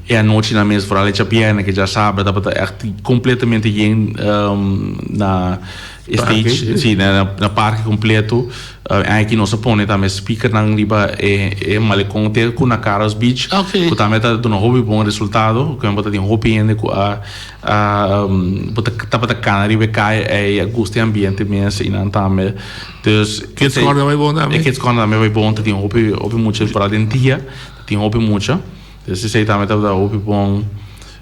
E anochinan mes, vooral e djabièrnè ku e djasabra tabata ègt kompletamente yen na e stage, sí, na parke kompleto. Aki nos a pone tambe speakernan riba e malekon te ku na Caros Beach ku tambe ta duna hopi bon resultado. Ku bo ta tin hopi hende ku a bo ta tabata kana riba e kaya ei a gusta e ambiente mes i nan tambe. Dus Kids Corner bai bon tambe? E Kids Corner tambe bai bon. Ta tin hopi hopi mucha foral den dia ta tin hopi mucha. Dus esei tambe tabata hopi bon.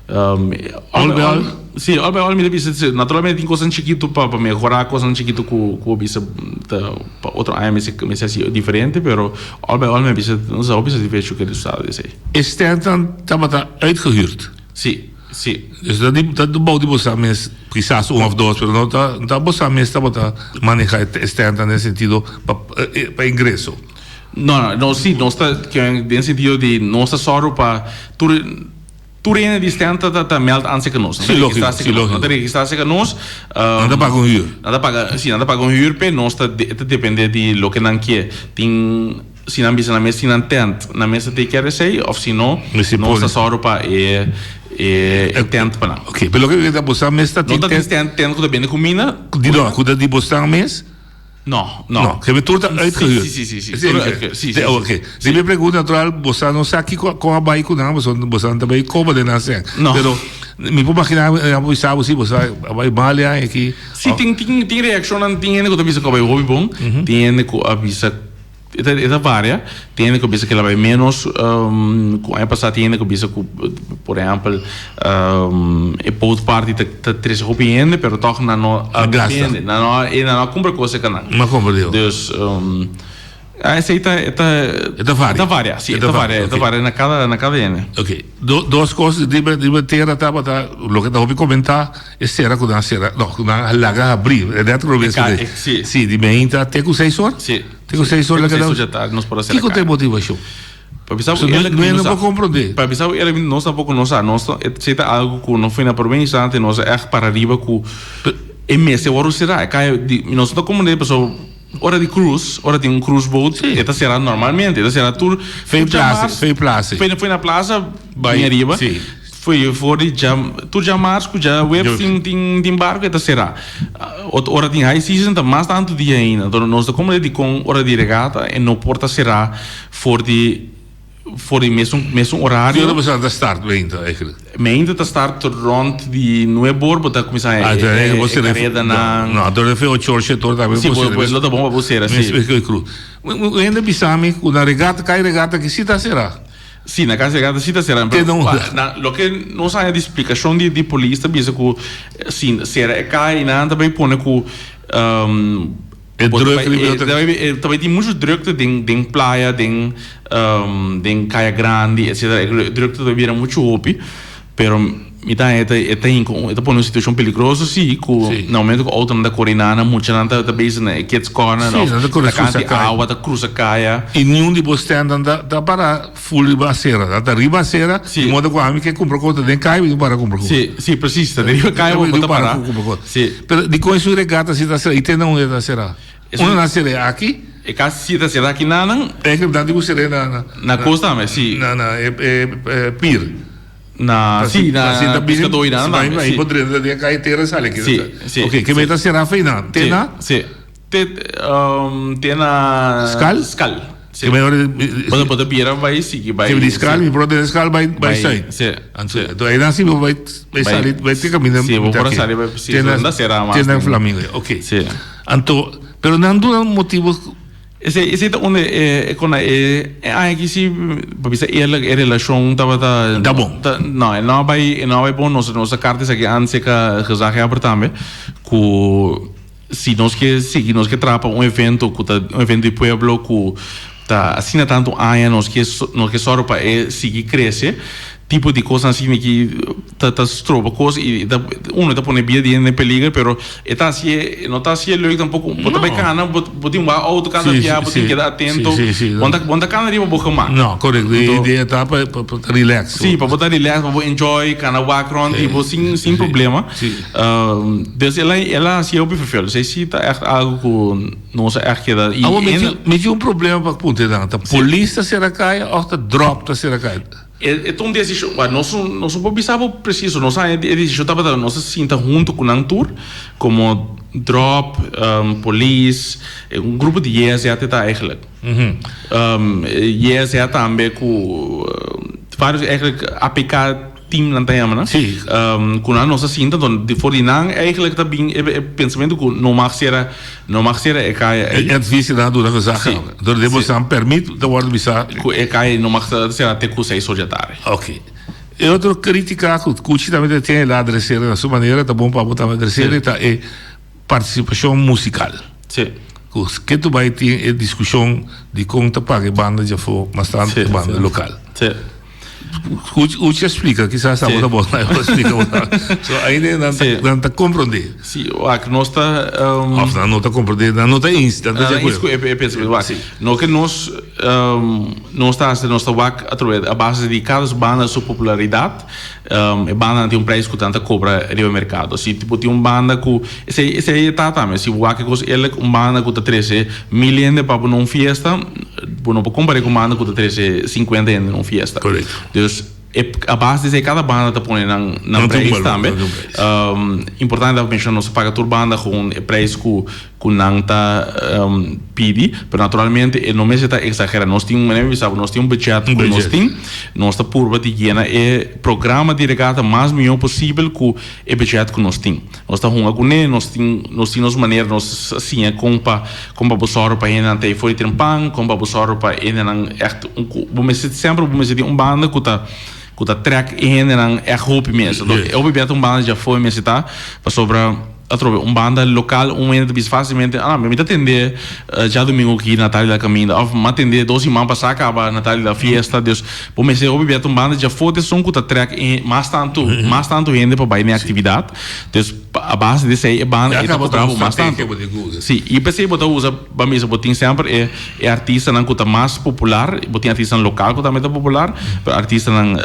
Al bij al? Sí, al bij al mi ta bisa, naturalmente tin kosnan chikitu pa pa mehorá, kosnan chikitu ku ku bo bisa ta pa otro aña mester mester hasi diferente, pero al bij al mi a bisa nos ta hopi satisfecho ku e resultado di esei. E stèntnan tabata uitgehuurd? Sí, sí. Dus ta di ta bou di boso mes, kisas un òf dos, pero no ta no ta boso mes tabata manehá e stèntnan den sentido pa pa ingreso? No, no, no, sí, nos ta den sentido di nos ta sòru pa tur. Tur hende di stand ta ta meld aan seka nos. Sí, lógico, sí, lógico. Nan ta registra seka nos. Nan ta paga un huur. Nan ta paga, sí, nan ta paga un huur p'e nos ta e ta depende di loke nan ke. Tin, si nan bisa nan mes tin nan tent, nan mes ta take care esei of si no, nos ta sòru pa e e tent pa nan. Ok, pero loke ta boso mes ta tin tent. No ta tin tent, tent ku ta bende kuminda. Di no, ku ta di boso mes. No, no. No, ke tur ta uitgehuurd. Sí, sí, sí, sí. Tur uitgehuurd. Sí, sí, sí. Oké. Si mi pregunta natural, bosa no sa kiko kon a bai ku nan, boso bosa no ta bai koba den nan sèn. No. Pero mi por imaginá nan por bisa bo si bosa a bai mal e aña aki. Sí, tin tin tin reakshonnan, tin hende ku ta bisa ku a bai hopi bon, tin hende ku a bisa E ta e ta varia. Tin hende ku bisa ku el a bai ménos ku aña pasá. Tin hende ku bisa ku por ehèmpel e boat party ta ta trese hopi hende pero tòg nan no a gasta. bende. Nan no a e nan no a kumpra kos serka nan. No a kumpra dios. Dus esei ta e ta E ta varia. E ta varia, si e ta varia. E ta varia na kada na kada hende. Oké. Do dos kos riba riba tera tabata loke ta hopi komentá e sera ku nan a sera no ku nan a laga habrí e nèt robes E ka si. Si di meinta te ku seis or? Si. Te ku seis or Te ku seis or dja tardi nos por a sera Kiko ta e kaya. motivashon? Pa bisa So bo eerlijk no mi no no sa. por komprondé. Pa bisa bo eerlijk nos tampoco no sa. Nos ta esei ta algo ku no foi na prome instante nos a ègt para riba ku e mester wòrdu será. E kaya di nos no ta komprondé pasobra ora di cruise, ora tin un cruise boat e ta será normalmente, e ta será tur Foi tur plaza, djamars foi plaza. foi foi na plaza Bai, bin ariba. sí. Foi for di dja tur djamars ku djaweps tin tin tin barko e ta será. Ot ora tin high season ta mas tantu dia ainda. Anto nos ta komprende dikon ora di regata e no por ta será for di. For di mesun mesun horario. Ki ora boso ta start meinta eigenlijk? Meinta ta start rond di nuebe or bo ta kuminsá e e karedanan. No, anto refe ocho or shete or tambe Si, bo lo ta bon pa bo sera si. Un hende bisa mi ku na regata kai regata aki si ta sera. Si, na kai regata si ta sera. Te na unda? Na loke nos haña di splikashon di di polis ta bisa ku si sera e kai nan ta bai pone ku. E drukte di bira ta. E ta bai tin muchu drukte den den playa den den kaya grandi etcetera e drukte ta bai bira muchu hopi pero mi ta haña e ta hinka e ta pone un situashon peligroso si ku na momento ku outonan ta kore nan nan muchanan ta bezig na e kids corner of ta kanta di awa ta krusa kaya. I niun di bo stèndnan ta para ful riba asera nan ta riba asera di modo ku ami ke kumpra kos ta den kaya mi tin para kumpra kos. Si si presis ta den riba kaya bo ta para. Si. Pero dikon esun regata si ta sera i te na unda e ta sera? Unda nan sera aki? E kas si ta sera aki na nan. Eigenlijk nan tin ku sera na na. Na kos tambe si. Na na e e pir. Na si na piskadó i nan tambe si. Por drenta den kaya tera sali aki. Si si. Oke ke mei ta sera afei nan te na? Si. Te te na. Skal? Skal. Si. Ke ora Bo bo ta bira bai sigui bai. Ke di skal mi por den skal bai bai sui. Si. Anto anto einan si bo bai bai sali bai te kaminda Si bo por a sali bai si Te na sera mas. Te na Flamingo oke. Si. Anto pero nan duna un motibo. Esei esei ta unda e e kon e e aña aki si pa bisa eerlijk e relashon tabata Ta bon. Ta no e no a bai e no a bai bon nos nos a karta esaki antes serka gezaghebber tambe ku Si nos ke sigui, nos ke traha pa un evento ku ta un evento di pueblo ku ta asina tantu aña nos ke nos ke sòru pa e sigui krese, tipo di kosnan asina ki ta ta stroba kos i ta uno ta pone bida di hende den peliger pero e ta hasié no ta hasié leuk tampoko bo ta bai kana bo bo tin wak outo kada bia bo tin keda atento bo ta bo ta kana riba bo gemak. No korekto e idea ta pa pa ta relax. Si pa bo ta relax pa bo enjoy kana wak rònt di bo sin sin problema. Dus el a el a hasi hopi verveel. Dus esi ta echt algo ku nos a echt keda i Awor mi tin mi tin un problema pa punta nan. Ta polis ta sera kaya òf ta dròp ta sera kaya? E ta un desishon wak nos nos no por bisa bo presiso. Nos a haña e desishon tabata nos a sinta huntu ku nan tur komo dròp, polis, un grupo di JSJ ta eigenlijk. JSJ tambe ku varios eigenlijk APK. Team nan ta yama nan. Sí. Ku nan nos a sinta anto for di nan eigenlijk ta bin e pensamentu ku no mag sera no mag sera e kaya ei. E advies nan a duna gezag Sí. Dor den boso nan permit ta wòrdu bisa. Ku e kaya no mag sera te ku seis or dja tardi. Oké. E otro kritika ku Kuchi tambe ta tin el a adresera na su manera ta bon pa bo tambe adresera ta e partisipashon musikal. Sí. Ku ke tu bai tin e diskushon di kon ta paga e banda djafó mas tantu e banda lokal. Sí. Uchi a splika, kisas abo ta bon, a splika bo ta. So ainda nan ta, nan ta komprondé. Sí, wak, nos ta Of nan no ta komprondé, nan no ta eens, nan ta di akuerdo. Ku e pensamentu, wak. No ke nos nos ta hasi, nos ta wak atrobe a base di kada banda su popularidat, e bandanan tin un prijs ku nan ta kobra riba e merkado. Si bo tin un banda ku, esei esei e ta tambe, si bo wak e kos eerlijk, un banda ku ta trese mil hende pa bo na un fiesta, Bo no por kompar'é ku un banda ku ta trese sinkuenta hende na un fiesta. Korekto. Dus e a base di esei kada banda ta pone nan nan prijs tambe. Importante ta menshoná nos ta paga tur banda gewoon e prijs ku ku nan ta pidi, pero naturalmente e no mester ta eksagerá. Nos tin, manera mi bisa bo, nos tin un budget ku nos tin, nos ta purba di yena e programa di regata mas mihó posibel ku e budget ku nos tin. Nos ta hunga kuné, nos tin nos tin nos manera, nos a siña kon pa kon pa bo sòru pa hendenan ta ei for di trempan, kon pa bo sòru pa hendenan ègt un ku bo mester semper bo mester tin un banda ku ta ku ta trèk e hendenan ègt hopi mes. Anto e hopi bia ta un banda djafó e mester ta pasobra atrobe un banda lokal un hende ta bisa fásilmente ah mi ta tende djadumingu aki Natalia la kaminda òf mi a tende dos siman pasá kaba Natalia la fiesta dus Bo mester hopi bia ta un banda djafó ta esun ku ta trèk e mas tantu mas tantu hende pa bai na e aktividat. Dus a base di esei e banda ei ta kobra bo mas tantu. Sí, i p'esei bo ta usa ban bisa bo tin semper e e artistanan ku ta mas popular, bo tin artistanan lokal ku tambe ta popular, pero artistanan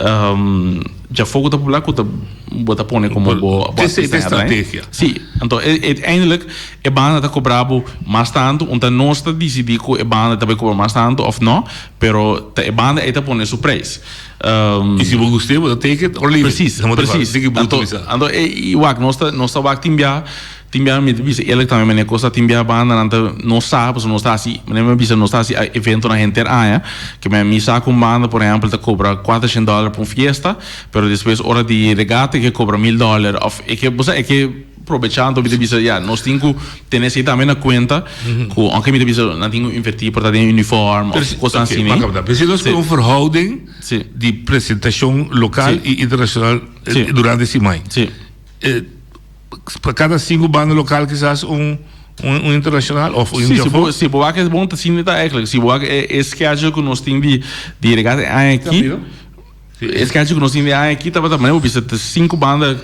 djafó ku ta popular ku ta bo ta pone komo bo bo Esei ta e strategia. Sí, anto uiteindelijk e banda ta kobra bo mas tantu, un ta nos ta disidí ku e banda ta bai kobra mas tantu òf no. Pero ta e banda ei ta pone su prijs. I si bo gust'é bo ta take it or leave it. Precies, precies. Anto, anto e, i wak, nos ta, nos ta wak tin bia, Tin biaha mi ta bisa eerlijk tambe manera cos ta tin biaha bandanan ta no sa pasobra nos ta haci manera mi a bisa nos ta haci eventonan henter aña ke mi sa cu un banda por ehempel ta cobra cuatrocientos dollar pa un fiesta pero despues ora di regata e ke cobra mil dollar of e ke bo sa e ke probecha anto mi ta bisa ya nos tin cu tene esey tambe na cuenta cu aunke mi ta bisa nan tin cu inverti por ta den uniform of cosnan asina. Pero si nos pone un verhouding di presentacion local y internacional durante siman. Pa kada sinku banda lokal kisas un un internashonal òf un Sí, si bo, si bo wak es bon ta asina ta eigenlijk. Si bo wak e e schedule ku nos tin di di regata e aña aki, e schedule ku nos tin di e aña aki tabata manera bo bisa ta sinku banda,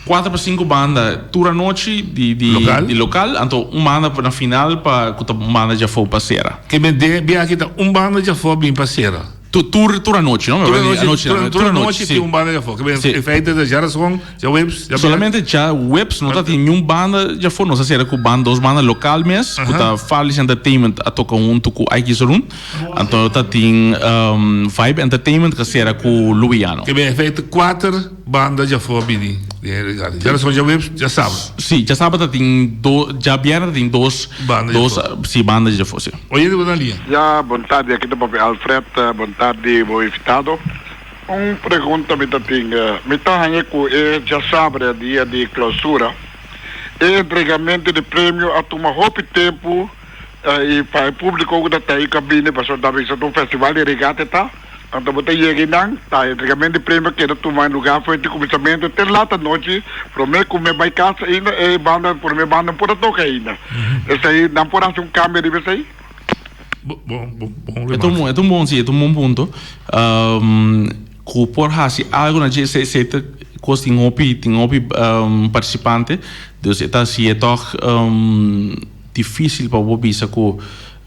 kuater pa sinku banda tur anochi di di Lokal? di lokal, anto un banda na final pa ku ta un banda djafó pa sera. Ke men den e biaha aki ta un banda djafó bin pa sera. Tur tur tur anochi no? Tur anochi, tur, tur anochi tin un banda djafó. Ke men in feite ta djarason, djaweps, djabièrnè. Solamente djaweps no ta tin niun banda djafó. Nos a sera ku ban dos banda lokal mes ku ta Farley's Entertainment a toka huntu ku Ike Zorun. Anto ta tin Vibe Entertainment ku a sera ku Luiano. Ke men in feite kuater banda djafó a bini den e regalo. Djarason, djaweps, djasabra. Si, djasabra ta tin do, djabièrnè ta tin dos, Banda dos, djafó. si, banda djafó, si. Oyente bo ta lia. Ya, bon tardi, aki ta papia Alfred, bon tardi bo invitado. Un pregunta mi ta tin, mi ta haña ku e djasabra dia di klausura, e entregamento di premio a tuma hopi tempu i pa e publiko ku ta ta ei ku a bini pasobra ta bisa ta un festival di regate ta, anto bo ta yega einan ta entregamento di premio keda tuma luga for di kuminsamentu te lat anochi prome ku mi bai kas ainda e banda prome banda no por a toka ainda. Esei nan por hasi un kambio riba esei? Bon, bon, bon E ta un, e ta un bon, si, e ta un bon punto. Ku por hasi algu na dje, esei, esei ta kos tin hopi, tin hopi partisipante, dus e ta hasié tòg difísil pa bo bisa ku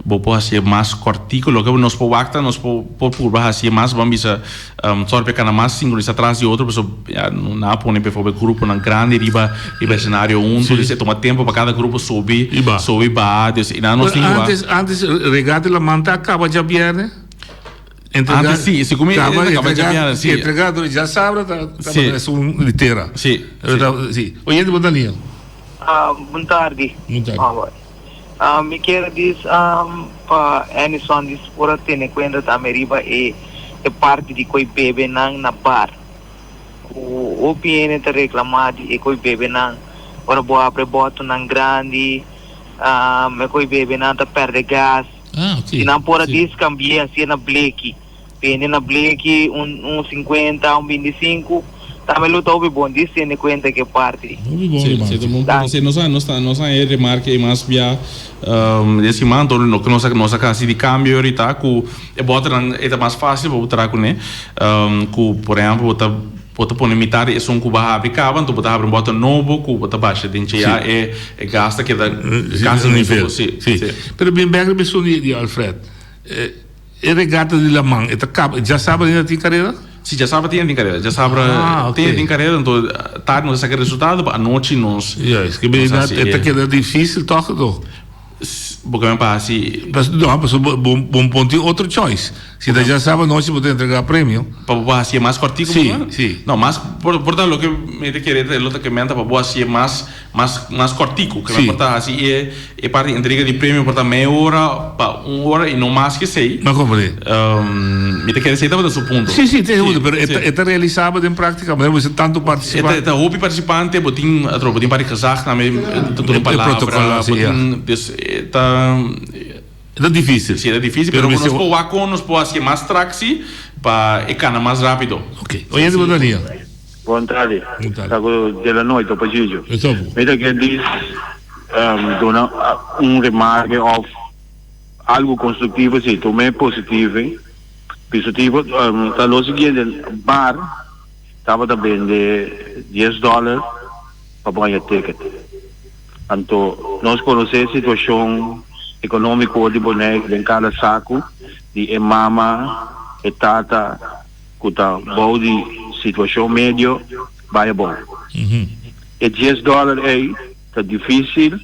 bo por hasié mas kòrtiku. Loke nos por wak ta nos por por purba hasié mas, ban bisa sòru pa e kana mas sinkronisá tras di otro, pasobra ya nan a pone beivoorbeeld gruponan grandi riba riba esenario huntu, dus e tuma tempu pa kada grupo subi subi baha, dus i nan nos tin ku wak. Antes antes Regata Lamanta a kaba djabièrnè? Antes si, si ku mi Kaba e ta kaba djabièrnè, si. Entregá djasabra ta Si. esun di tera. Si, si. Oyente bo ta lia. Bon tardi. Bon tardi. Mi kier dis pa Enison dis por a tene cuenta tambe riba e e parti di koe bebenan na bar. Cu hopi hende ta reclama di e koe bebenan ora bo abra e botonan grandi e koe bebenan ta perde gas. Si nan por a dis cambie hacié na bleki. Bende na bleki un un sinkuenta, un bintisinku, tambe lo ta hopi bon di tene kuenta ke parti. Hopi bon Sí, remarke. sí, ta un bon punto. Sí, nos a, nos ta, nos a e remarke ei mas bia den siman, anto loke nos a, nos a hasi di kambio ahorita ku e bòternan e ta mas fásil pa bo traha kuné, ku por ehèmpel bo ta bo ta pone mitad di esun ku bo a habri kaba, anto bo ta habri un bòter nobo ku bo ta basha den dje ya e e gas ta keda kasi Nivel. Sí, Sí. sí. Pero bien bèk riba esun di di Alfred. E regata di laman e ta kaba djasabra ainda tin karera? Si djasabra tin tin karera djasabra Ah, ok. tin tin karera anto tardi nos a saka e resultado pa anochi nos Juist, ke nos hasi e ta e keda dificil toch toch? Bo ke men pa hasi Pas no pasobra bo bo bo tin otro choice si ta djasabra anochi bo ta entrega premio. Pa bo hasi e mas kòrtiku Si, bo si. No mas por por ta loke mi ta kere ta lo ta ke men ta pa bo hasi e mas Mas mas kòrtiku, ke Sí. por ta hasi e e parti entrega di premio por ta mei ora pa un ora i no mas ke esei. No komprendé. Mi ta kere esei tabata su punto. Sí, sí, te punto, pero e sí. ta e ta realisabel den práktika, manera bo bisa tantu E ta partisipante. e ta hopi partisipante, bo tin atrobe bo tin par di gezag tambe ta duna E palabra, protokòl, bo sí, ya. tin dus e ta. E ta difísil. Sí, e ta difísil, Pero pero mester nos por wak kon nos por hasi e mas trak sí pa e kana mas rápido. Ok. Oyente bo ta lia. Bon tardi. Bon tardi. Ta ku de la noite pa Gigio. Eso bo. Mi ta kier dis duna un remarke of algo constructivo si tome positivo. Positivo ta lo siguiente bar tabata bende dies dollar pa bo haña ticket. Anto nos conoce situacion economico di Bonaire den cada saco di e mama, e tata cu ta bou di situacion medio bay abou. E dies dollar ey ta dificil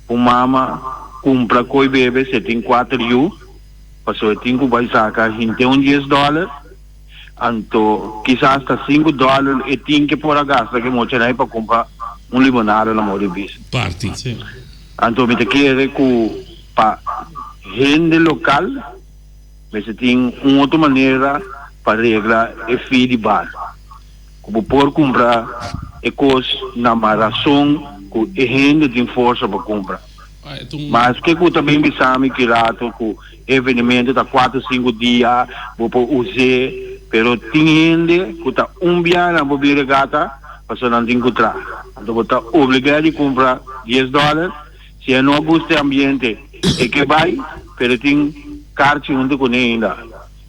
un mama cumpra coy bebe si e tin cuater yu pasobra e tin cu bay saca hinte un dies dollar anto kisas ta cinco dollar e tin ke por a gasta ke mochanan ey pa cumpra. un limonada na modo di bisa. Parti. Anto mi ta kere ku pa hende lokal mester tin un otro manera pa regla e fee di bar. Ku bo por kumpra e kos na ma rason ku e hende tin forsa pa kumpra. Maske ku ta bin bisa mi ki rato ku e evenemento ta kuater sinku dia bo por us'é, pero tin hende ku ta un bia nan por bin regata pasobra nan tin ku traha. Anto bo ta obligá di kumpra dies dòler, si e no a gusta e ambiente e ke bai, pero e tin karchi huntu kuné ainda,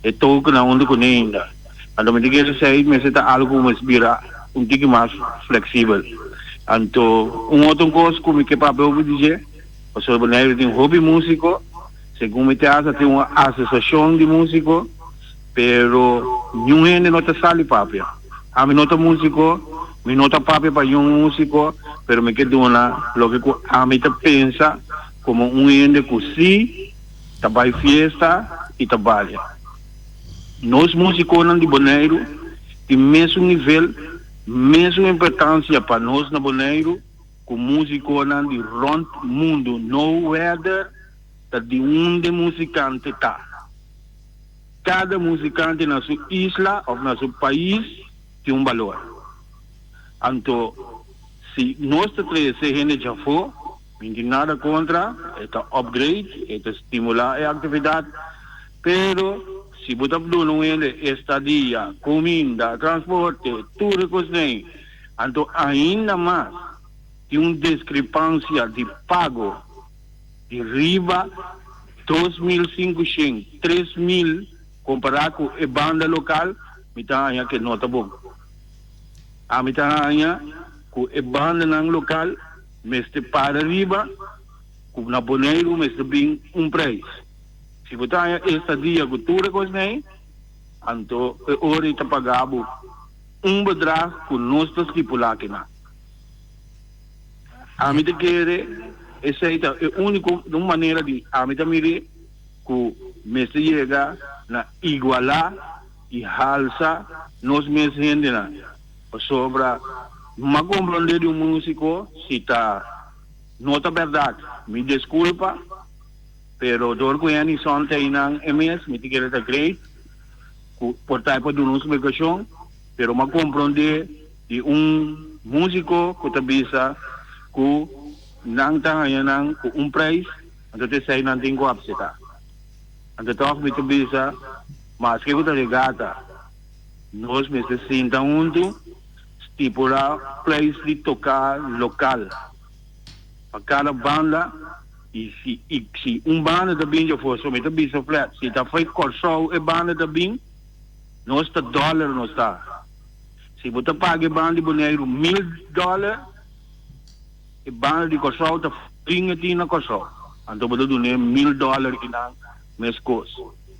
e tokennan huntu kuné ainda. Anto mi ta kere esei mester ta algu ku mester bira un tiki mas fleksibel. Anto un otro kos ku mi ke papia hopi di dje, pasobra Boneiru tin hopi músiko, segun mi ta hasta tin un asosiashon di músiko, pero niun hende no ta sali papia. Ami no ta músiko, mi no ta papia pa niun músiko, pero mi ke duna loke ku ami ta pensa komo un hende ku si ta bai fiesta i ta balia. Nos musikonan di Boneiru tin mesun nivel, mesun importansia pa nos na Boneiru ku musikonan di rònt mundu, no wèder ta di unda e musikante ta. Kada musikante na su isla òf na su pais tin un balor. Anto si nos ta trese hende djafó, mi no tin nada kontra, e ta upgrade, e ta stimulá e aktividat. Pero si bo ta duna un hende estadia, kuminda, transporte, tur e kosnan, anto ainda mas tin un diskrepansia di pago di riba 2500, 3000 kompará ku e banda lokal, mi ta haña ke no ta bon. Ami ta haña ku e bandanan lokal mester para riba ku na Boneiru mester bin un preis. Si bo ta haña estadia ku tur e kosnan ei, anto e ora ei ta paga bo un bedrag ku nos ta stipulá kinan. Ami ta kere esei ta e úniko un manera di ami ta mir'é ku mester yega na igualá i halsa nos mes hendenan. Pasobra m'a komprondé di un músiko si ta no ta bèrdat, mi deskulpa. Pero dor cu Enison ta eynan e mes, mi ta kere ta great cu por ta e por duna un splicacion, pero m'a compronde di un musico cu ta bisa cu nan ta haya nan cu un prijs, anto ta esey nan tin cu acepta. Anto toch mi ta bisa, maske cu ta regata, nos mester sinta hunto, stipula prijs di toca local pa cada banda. I si i si un banda ta bin djafó, so mi ta bisa flat, si ta fo'i Kòrsou e banda ta bin, nos ta dòler nos ta. Si bo ta paga e banda di Boneiru mil dòler, e banda di Kòrsou ta fin e tin na Kòrsou. Anto bo ta dun'é mil dòler kinan meskos.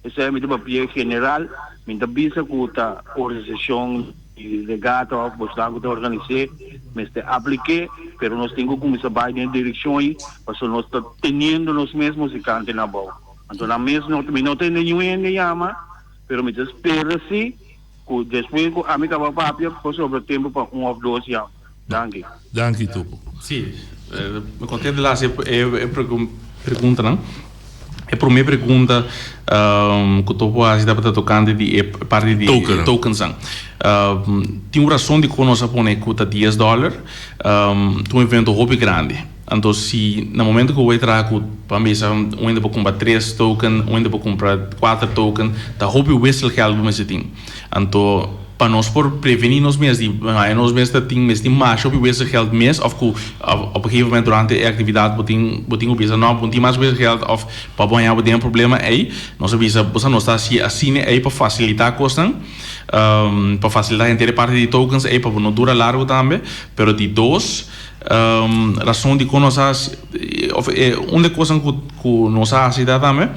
Esei mi ta papia general, mi ta bisa ku ta organisashon di regata òf bosnan ku ta organis'é mester aplik'é, pero nos tin ku kuminsá bai den e direkshon ei pasobra nos ta teniendo nos mes musikantenan abou. Anto nan mes no, mi no tende niun hende yama, pero mi ta spera si ku despues ku ami kaba papia por sobra tempu pa un òf dos yama. Danki. Danki Topo. Sí, mi contento di haci e preguntanan. E prome pregunta cu Topo a haci tabata tocante di e parti di tokensnan. Tin un rason dicon nos a pone cu ta dies dollar. Ta un evento hopi grandi. Anto si na momento cu bo a traha cu pa bisa un hende por cumpra tres token, un hende por cumpra cuater token, ta hopi wisselgeld bo mester tin. Anto pa nos por prevení nos mes di haña nos mes ta tin mes tin masha hopi wisselgeld mes òf ku op een gegeven moment durante e aktividat bo tin bo tin ku bisa no bo no tin mas wisselgeld òf pa bo haña bo den e problema ei nos a bisa bo sa nos ta hasi asina ei pa fasilitá kosnan pa fasilitá henter e parti di tokens ei pa bo no dura largu tambe pero di dos rason dikon nos a hasi òf e un di e kosnan ku ku nos a hasi ta tambe.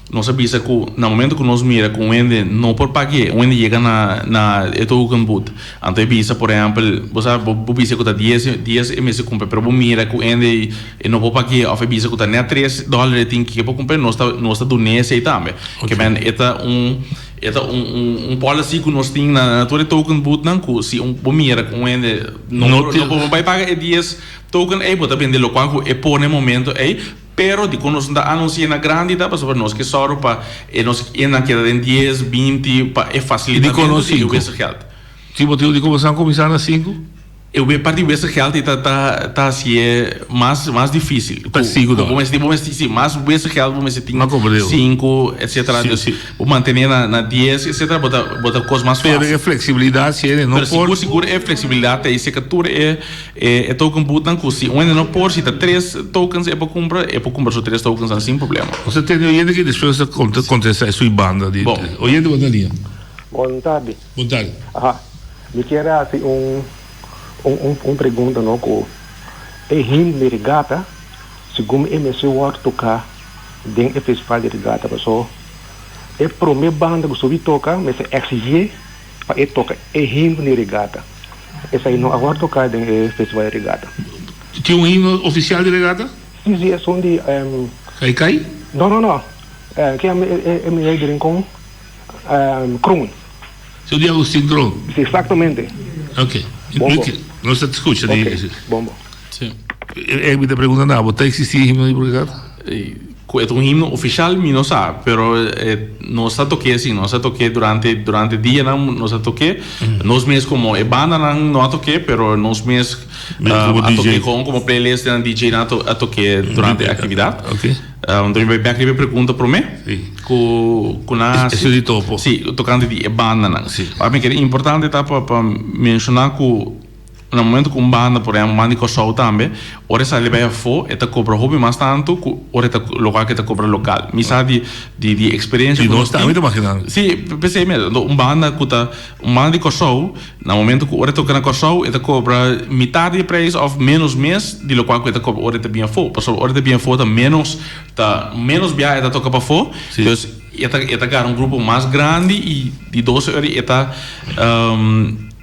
Nos a bisa ku na momento ku nos mira ku un hende no por pag'é, un hende yega na na e token booth, anto e bisa por ehèmpel, bo sa bo bo bisa ku ta dies dies e mester kumpra, pero bo mira ku hende e no por pag'é òf e bisa ku ta nèt tres dòler e tin ke por kumpra, nos ta nos ta dun'é esei tambe. Ke men e ta un. E ta un un un policy ku nos tin na na tur e token boothnan ku si un bo mira ku un hende no No por tin. no por bai paga e dies token ei bo ta bende lokual ku e por na e momento ei pero dikon nos no ta anunsi'é na grandi ta pasobra nos ke sòru pa e nos hendenan keda den dies binti pa e I dikon fasilitamentu no di e sinku? wisselgeld. Tin motibu dikon boso a kuminsá na sinku? E we parti wisselgeld ei ta ta ta hasié mas mas difícil. Pa sinku Ku bo dòler. mester bo mester si mas wisselgeld bo mester tin Ma komprendé. sinku etcetera Si dus si. bo mantené na na dies etcetera bo ta bo ta kos mas Pero fácil. e fleksibilidat si hende no Pero por. sigur sigur e fleksibilidat ta ei seka tur e e e token boothnan ku si un hende no por si ta tres tokens e por kumpra e por kumpra su tres tokensnan sin problema. Nos ta tende oyente ki despues nos ta kontestá e sui banda di Bon. oyente bo ta liña. Bon tardi. Bon tardi. Aha. Mi kier a hasi un un un pregunta no ku e himno di regata segun e mester wòrdu toká den e festival di regata paso e promé banda ku subi toka mester eksigié pa e toka e himno di regata esei no a wòrdu toká den e festival di regata. Tin un himno ofisial di regata? Si si esun di Kai kai? No no no ke e meneer di Rincon Kroon. Su di Agustin Kroon? Si, exactamente. Ok. Bombo. Nos ta scucha di. Ok, bombo. Si. E mi ta pregunta na bo, ta existi himno di Brugada? Cu e ta un himno oficial mi no sa, pero nos ta toke si, nos ta toke durante durante dianan nos ta toke. Nos mes como e bandanan no a toke, pero nos mes a toke con como playlistnan DJnan a toke durante e actividad. Ok. Anto mi bai bek riba e pregunta promé ku ku nan hasi. Eso di topo. Sí, tokante di e bandanan. Sí. Wak mi kere importante ta pa pa menshoná ku na momento ku un banda, por ehèmpel un banda di Kòrsou tambe, ora e sali bai afó e ta kobra hopi mas tantu ku ora e ta lokual ku e ta kobra lokal. Mi sa di di di eksperensia Di ku nos nos tin. tambe ta imaginando. Sí, p'esei mes. Anto un banda ku ta Un banda di Kòrsou, na momento ku ora e toka na Kòrsou e ta kobra mitar di e preis òf ménos mes di lokual ku e ta kobra ora e ta bin afó. Pasobra ora e ta bin afó ta ménos ta ménos biaha e ta toka pafó. Dus e ta e ta gara un grupo mas grandi i di dos ora e ta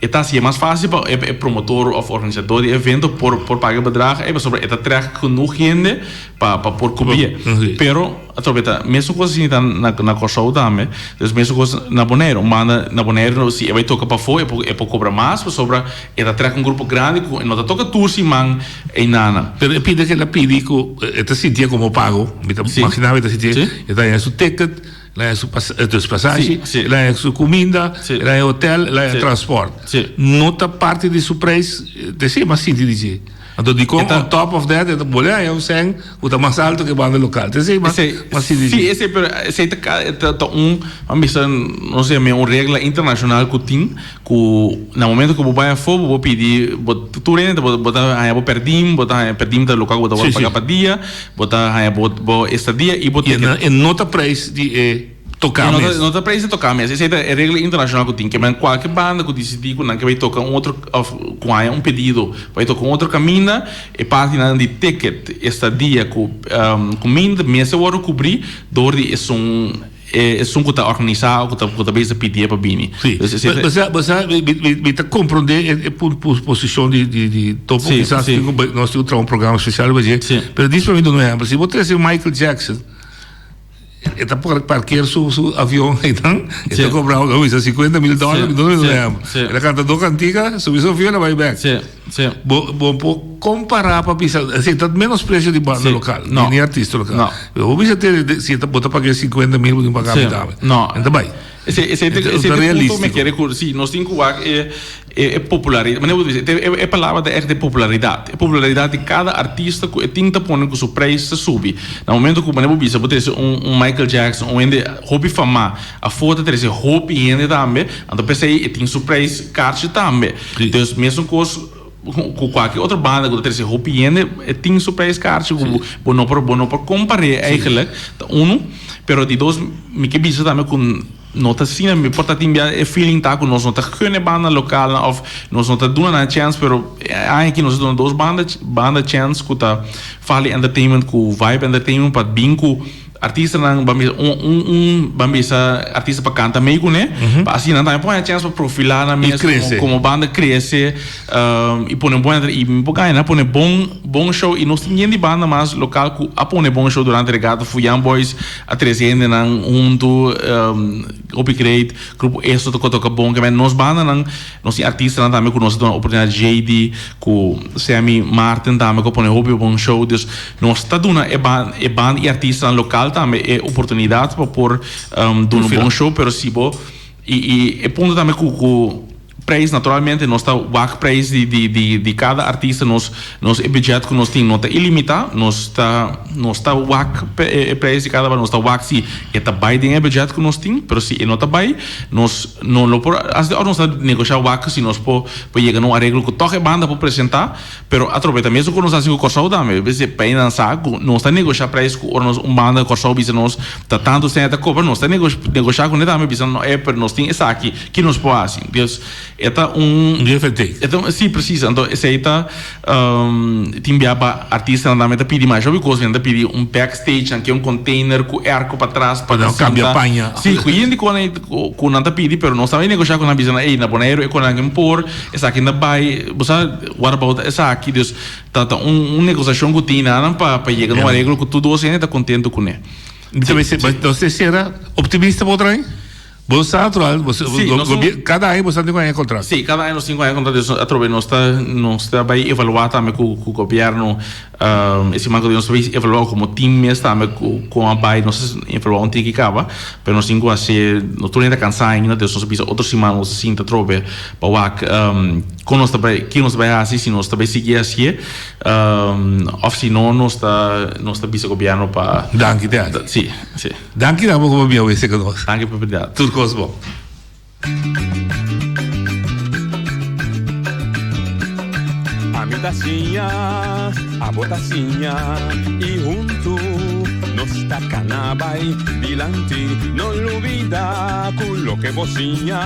e ta hasié mas fásil pa e promotor òf organisadó di evento por por paga e bedrag ei pasobra e ta trèk genoeg hende pa pa por kubrié. Pero atrobe ta mesun kos asina ta na na Kòrsou tambe. Dus mesun kos na Boneiru. Un banda na Boneiru si e bai toka pafó e por e por kobra mas pasobra e ta trèk un grupo grandi ku e no ta toka tur siman einana. Pero e pida ku el a pidi ku e ta sintié komo pago, mi ta imaginá mi ta sintié, e ta haña su ticket, el a haña su dus pasashi, el a haña su kuminda, el a haña hotel, el a haña transport. No ta parti di su preis, te si mas sinti di dje. Anto dikon on top of that e ta bolbe haña un sèn ku ta mas alto ku e banda lokal. Te esei mas mas sinti Sí, esei pero esei ta ta ta un ban bisa no sé mi un regla internashonal ku tin ku na momento ku bo bai afó bo por pidi bo tur hende bo bo ta haña bo perdiem bo ta haña perdiem ta lokual ku bo ta wòrdu paga pa dia bo ta haña bo bo estadia i bo ticket. E no ta preis di e Toká mes. No ta preis di toká mes. Esei ta e regla internashonal ku tin. Ke men kualke banda ku disidí ku nan ke bai toka un otro òf ku haña un pedido pa bai toka un otro kaminda, e partinan di ticket, estadia ku kuminda mester wòrdu kubrí dor di esun esun ku ta organisá òf ku ta ku ta bezig pidié pa bini. Sí. Bo sa bo sa mi ta komprondé e posishon di di Topo. Kisas nos tin ku traha un programa spesial riba dje. Pero dis pa mi duna un ehèmpel. Si bo trese Michael Jackson. E ta por parkeer su su avion einan, e ta cobra un bisa 50 mil dólar, mi no mi El a canta dos cantica, subi su avion a bai bek. Bo bo por compara pa bisa, si ta menos precio di banda local, ni artista local. Bo bisa te si bo ta paga 50 mil bo tin paga mitad. No. En ta bai. Ese ese ese punto mi kere ku si nos tin ku wak e e popularidat manera bo ta bisa e palabra ta ègt e popularidat e popularidat di kada artista ku e tin ta pone ku su preis ta subi na momento ku manera bo bisa bo trese un un Michael Jackson un hende hopi famá afó ta trese hopi hende tambe anto p'esei e tin su preis karchi tambe dus mesun kos ku kualke otro banda ku ta trese hopi hende e tin su preis karchi ku bo no por bo no por kompar'é eigenlijk ta unu pero di dos mi ke bisa tambe ku no ta asina mi por ta tin bia e feeling ta ku nos no ta gun e banda lokalnan òf nos no ta duna nan chèns pero e aña aki nos a duna dos banda banda chèns ku ta Fali Entertainment ku Vibe Entertainment pa bin ku. artistanan ban bisa un un un ban bisa artista pa kanta mei kuné pa asina nan tambe por haña chèns pa profilá nan mes komo komo banda krese i pone bon i mi por gaña nan a pone bon bon show i nos tin yen di banda mas lokal ku a pone bon show durante regata Fuyan Boys a trese hendenan huntu hopi great grupo Esto ta toka bon ke nos bandanan Nos tin artistanan tambe ku nos a duna oportunidat, JD ku Sammy Martin tambe ku a pone hopi bon show. Dus nos ta duna e ban e band i artistanan lokal tambe e oportunidat pa por duna un bon show. Pero si bo i i e punto tambe ku ku prijs naturalmente nos ta wak prijs di di di di kada artista nos nos e budget ku nos tin no ta ilimitá. Nos ta nos ta wak e prijs di kada banda nos ta wak si e ta bai den e budget ku nos tin pero si e no ta bai Nos no lo por hasi ora nos ta negoshá wak si nos por por yega na un areglo ku tòg e banda por presentá, pero atrobe ta mesun ku nos hasi ku Kòrsou tambe. Bes e painan sa ku nos ta negoshá preis ku ora nos un banda Kòrsou bisa nos ta tantu sèn e ta kobra, nos ta negoshá kuné tambe bisa no e pero nos tin esaki, ki nos por hasi? Dus e ta un. Give and take. E ta un, si presis. Anto esei ta. Tin bia pa artistanan tambe ta pidi masha hopi kos, nan ta pidi un backstage, nan ke un container ku airco patras pa nan kambia paña. Si, ku hende ku nan ku nan ta pidi, pero nos tambe negosha ku nan bisa nan ey na Boneiru e konan ken por, esaki na bai, bo sa what about esaki, dus ta ta un un negosashon ku tin nan pa pa yega na un areglo ku tur dos hende ta kontento kuné. Mi ta bisa, nos ta sera optimista por otro aña? Bo sa natural, bo, Sí, nos un- cada aña bo sa tin cu haña contrato. Sí, cada aña nos tin cu haña contrato, dus atrobe nos ta nos ta bay evalua tambe cu cu gobierno e siman cu nos ta bay evalua como team mes tambe cu con a bay, nos a evalua un tiki caba, pero nos tin cu haci, nos tur hende ta cansa ainda, dus nos a bisa otro siman nos ta sinta atrobe pa wak con nos ta bay, kico nos ta bay haci, si nos ta bay sigui hacié of si no nos ta nos ta bisa gobierno pa. Danki te aki. Sí, sí. Danki na bo ku bo bia wese ku nos. Danki pa oportunidat. Tur kos bon. Ami ta siña, abo ta siña i huntu nos ta kana bai dilanti. No lubida ku loke bo siña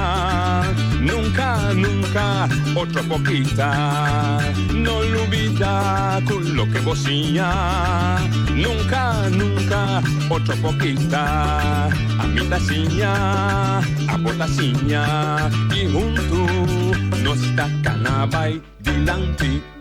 nunka, nunka otro por kita. No lubida ku loke bo siña nunka, nunka. Otro pokita, ami ta siña, abo ta siña, i huntu nos ta kana bai dilanti.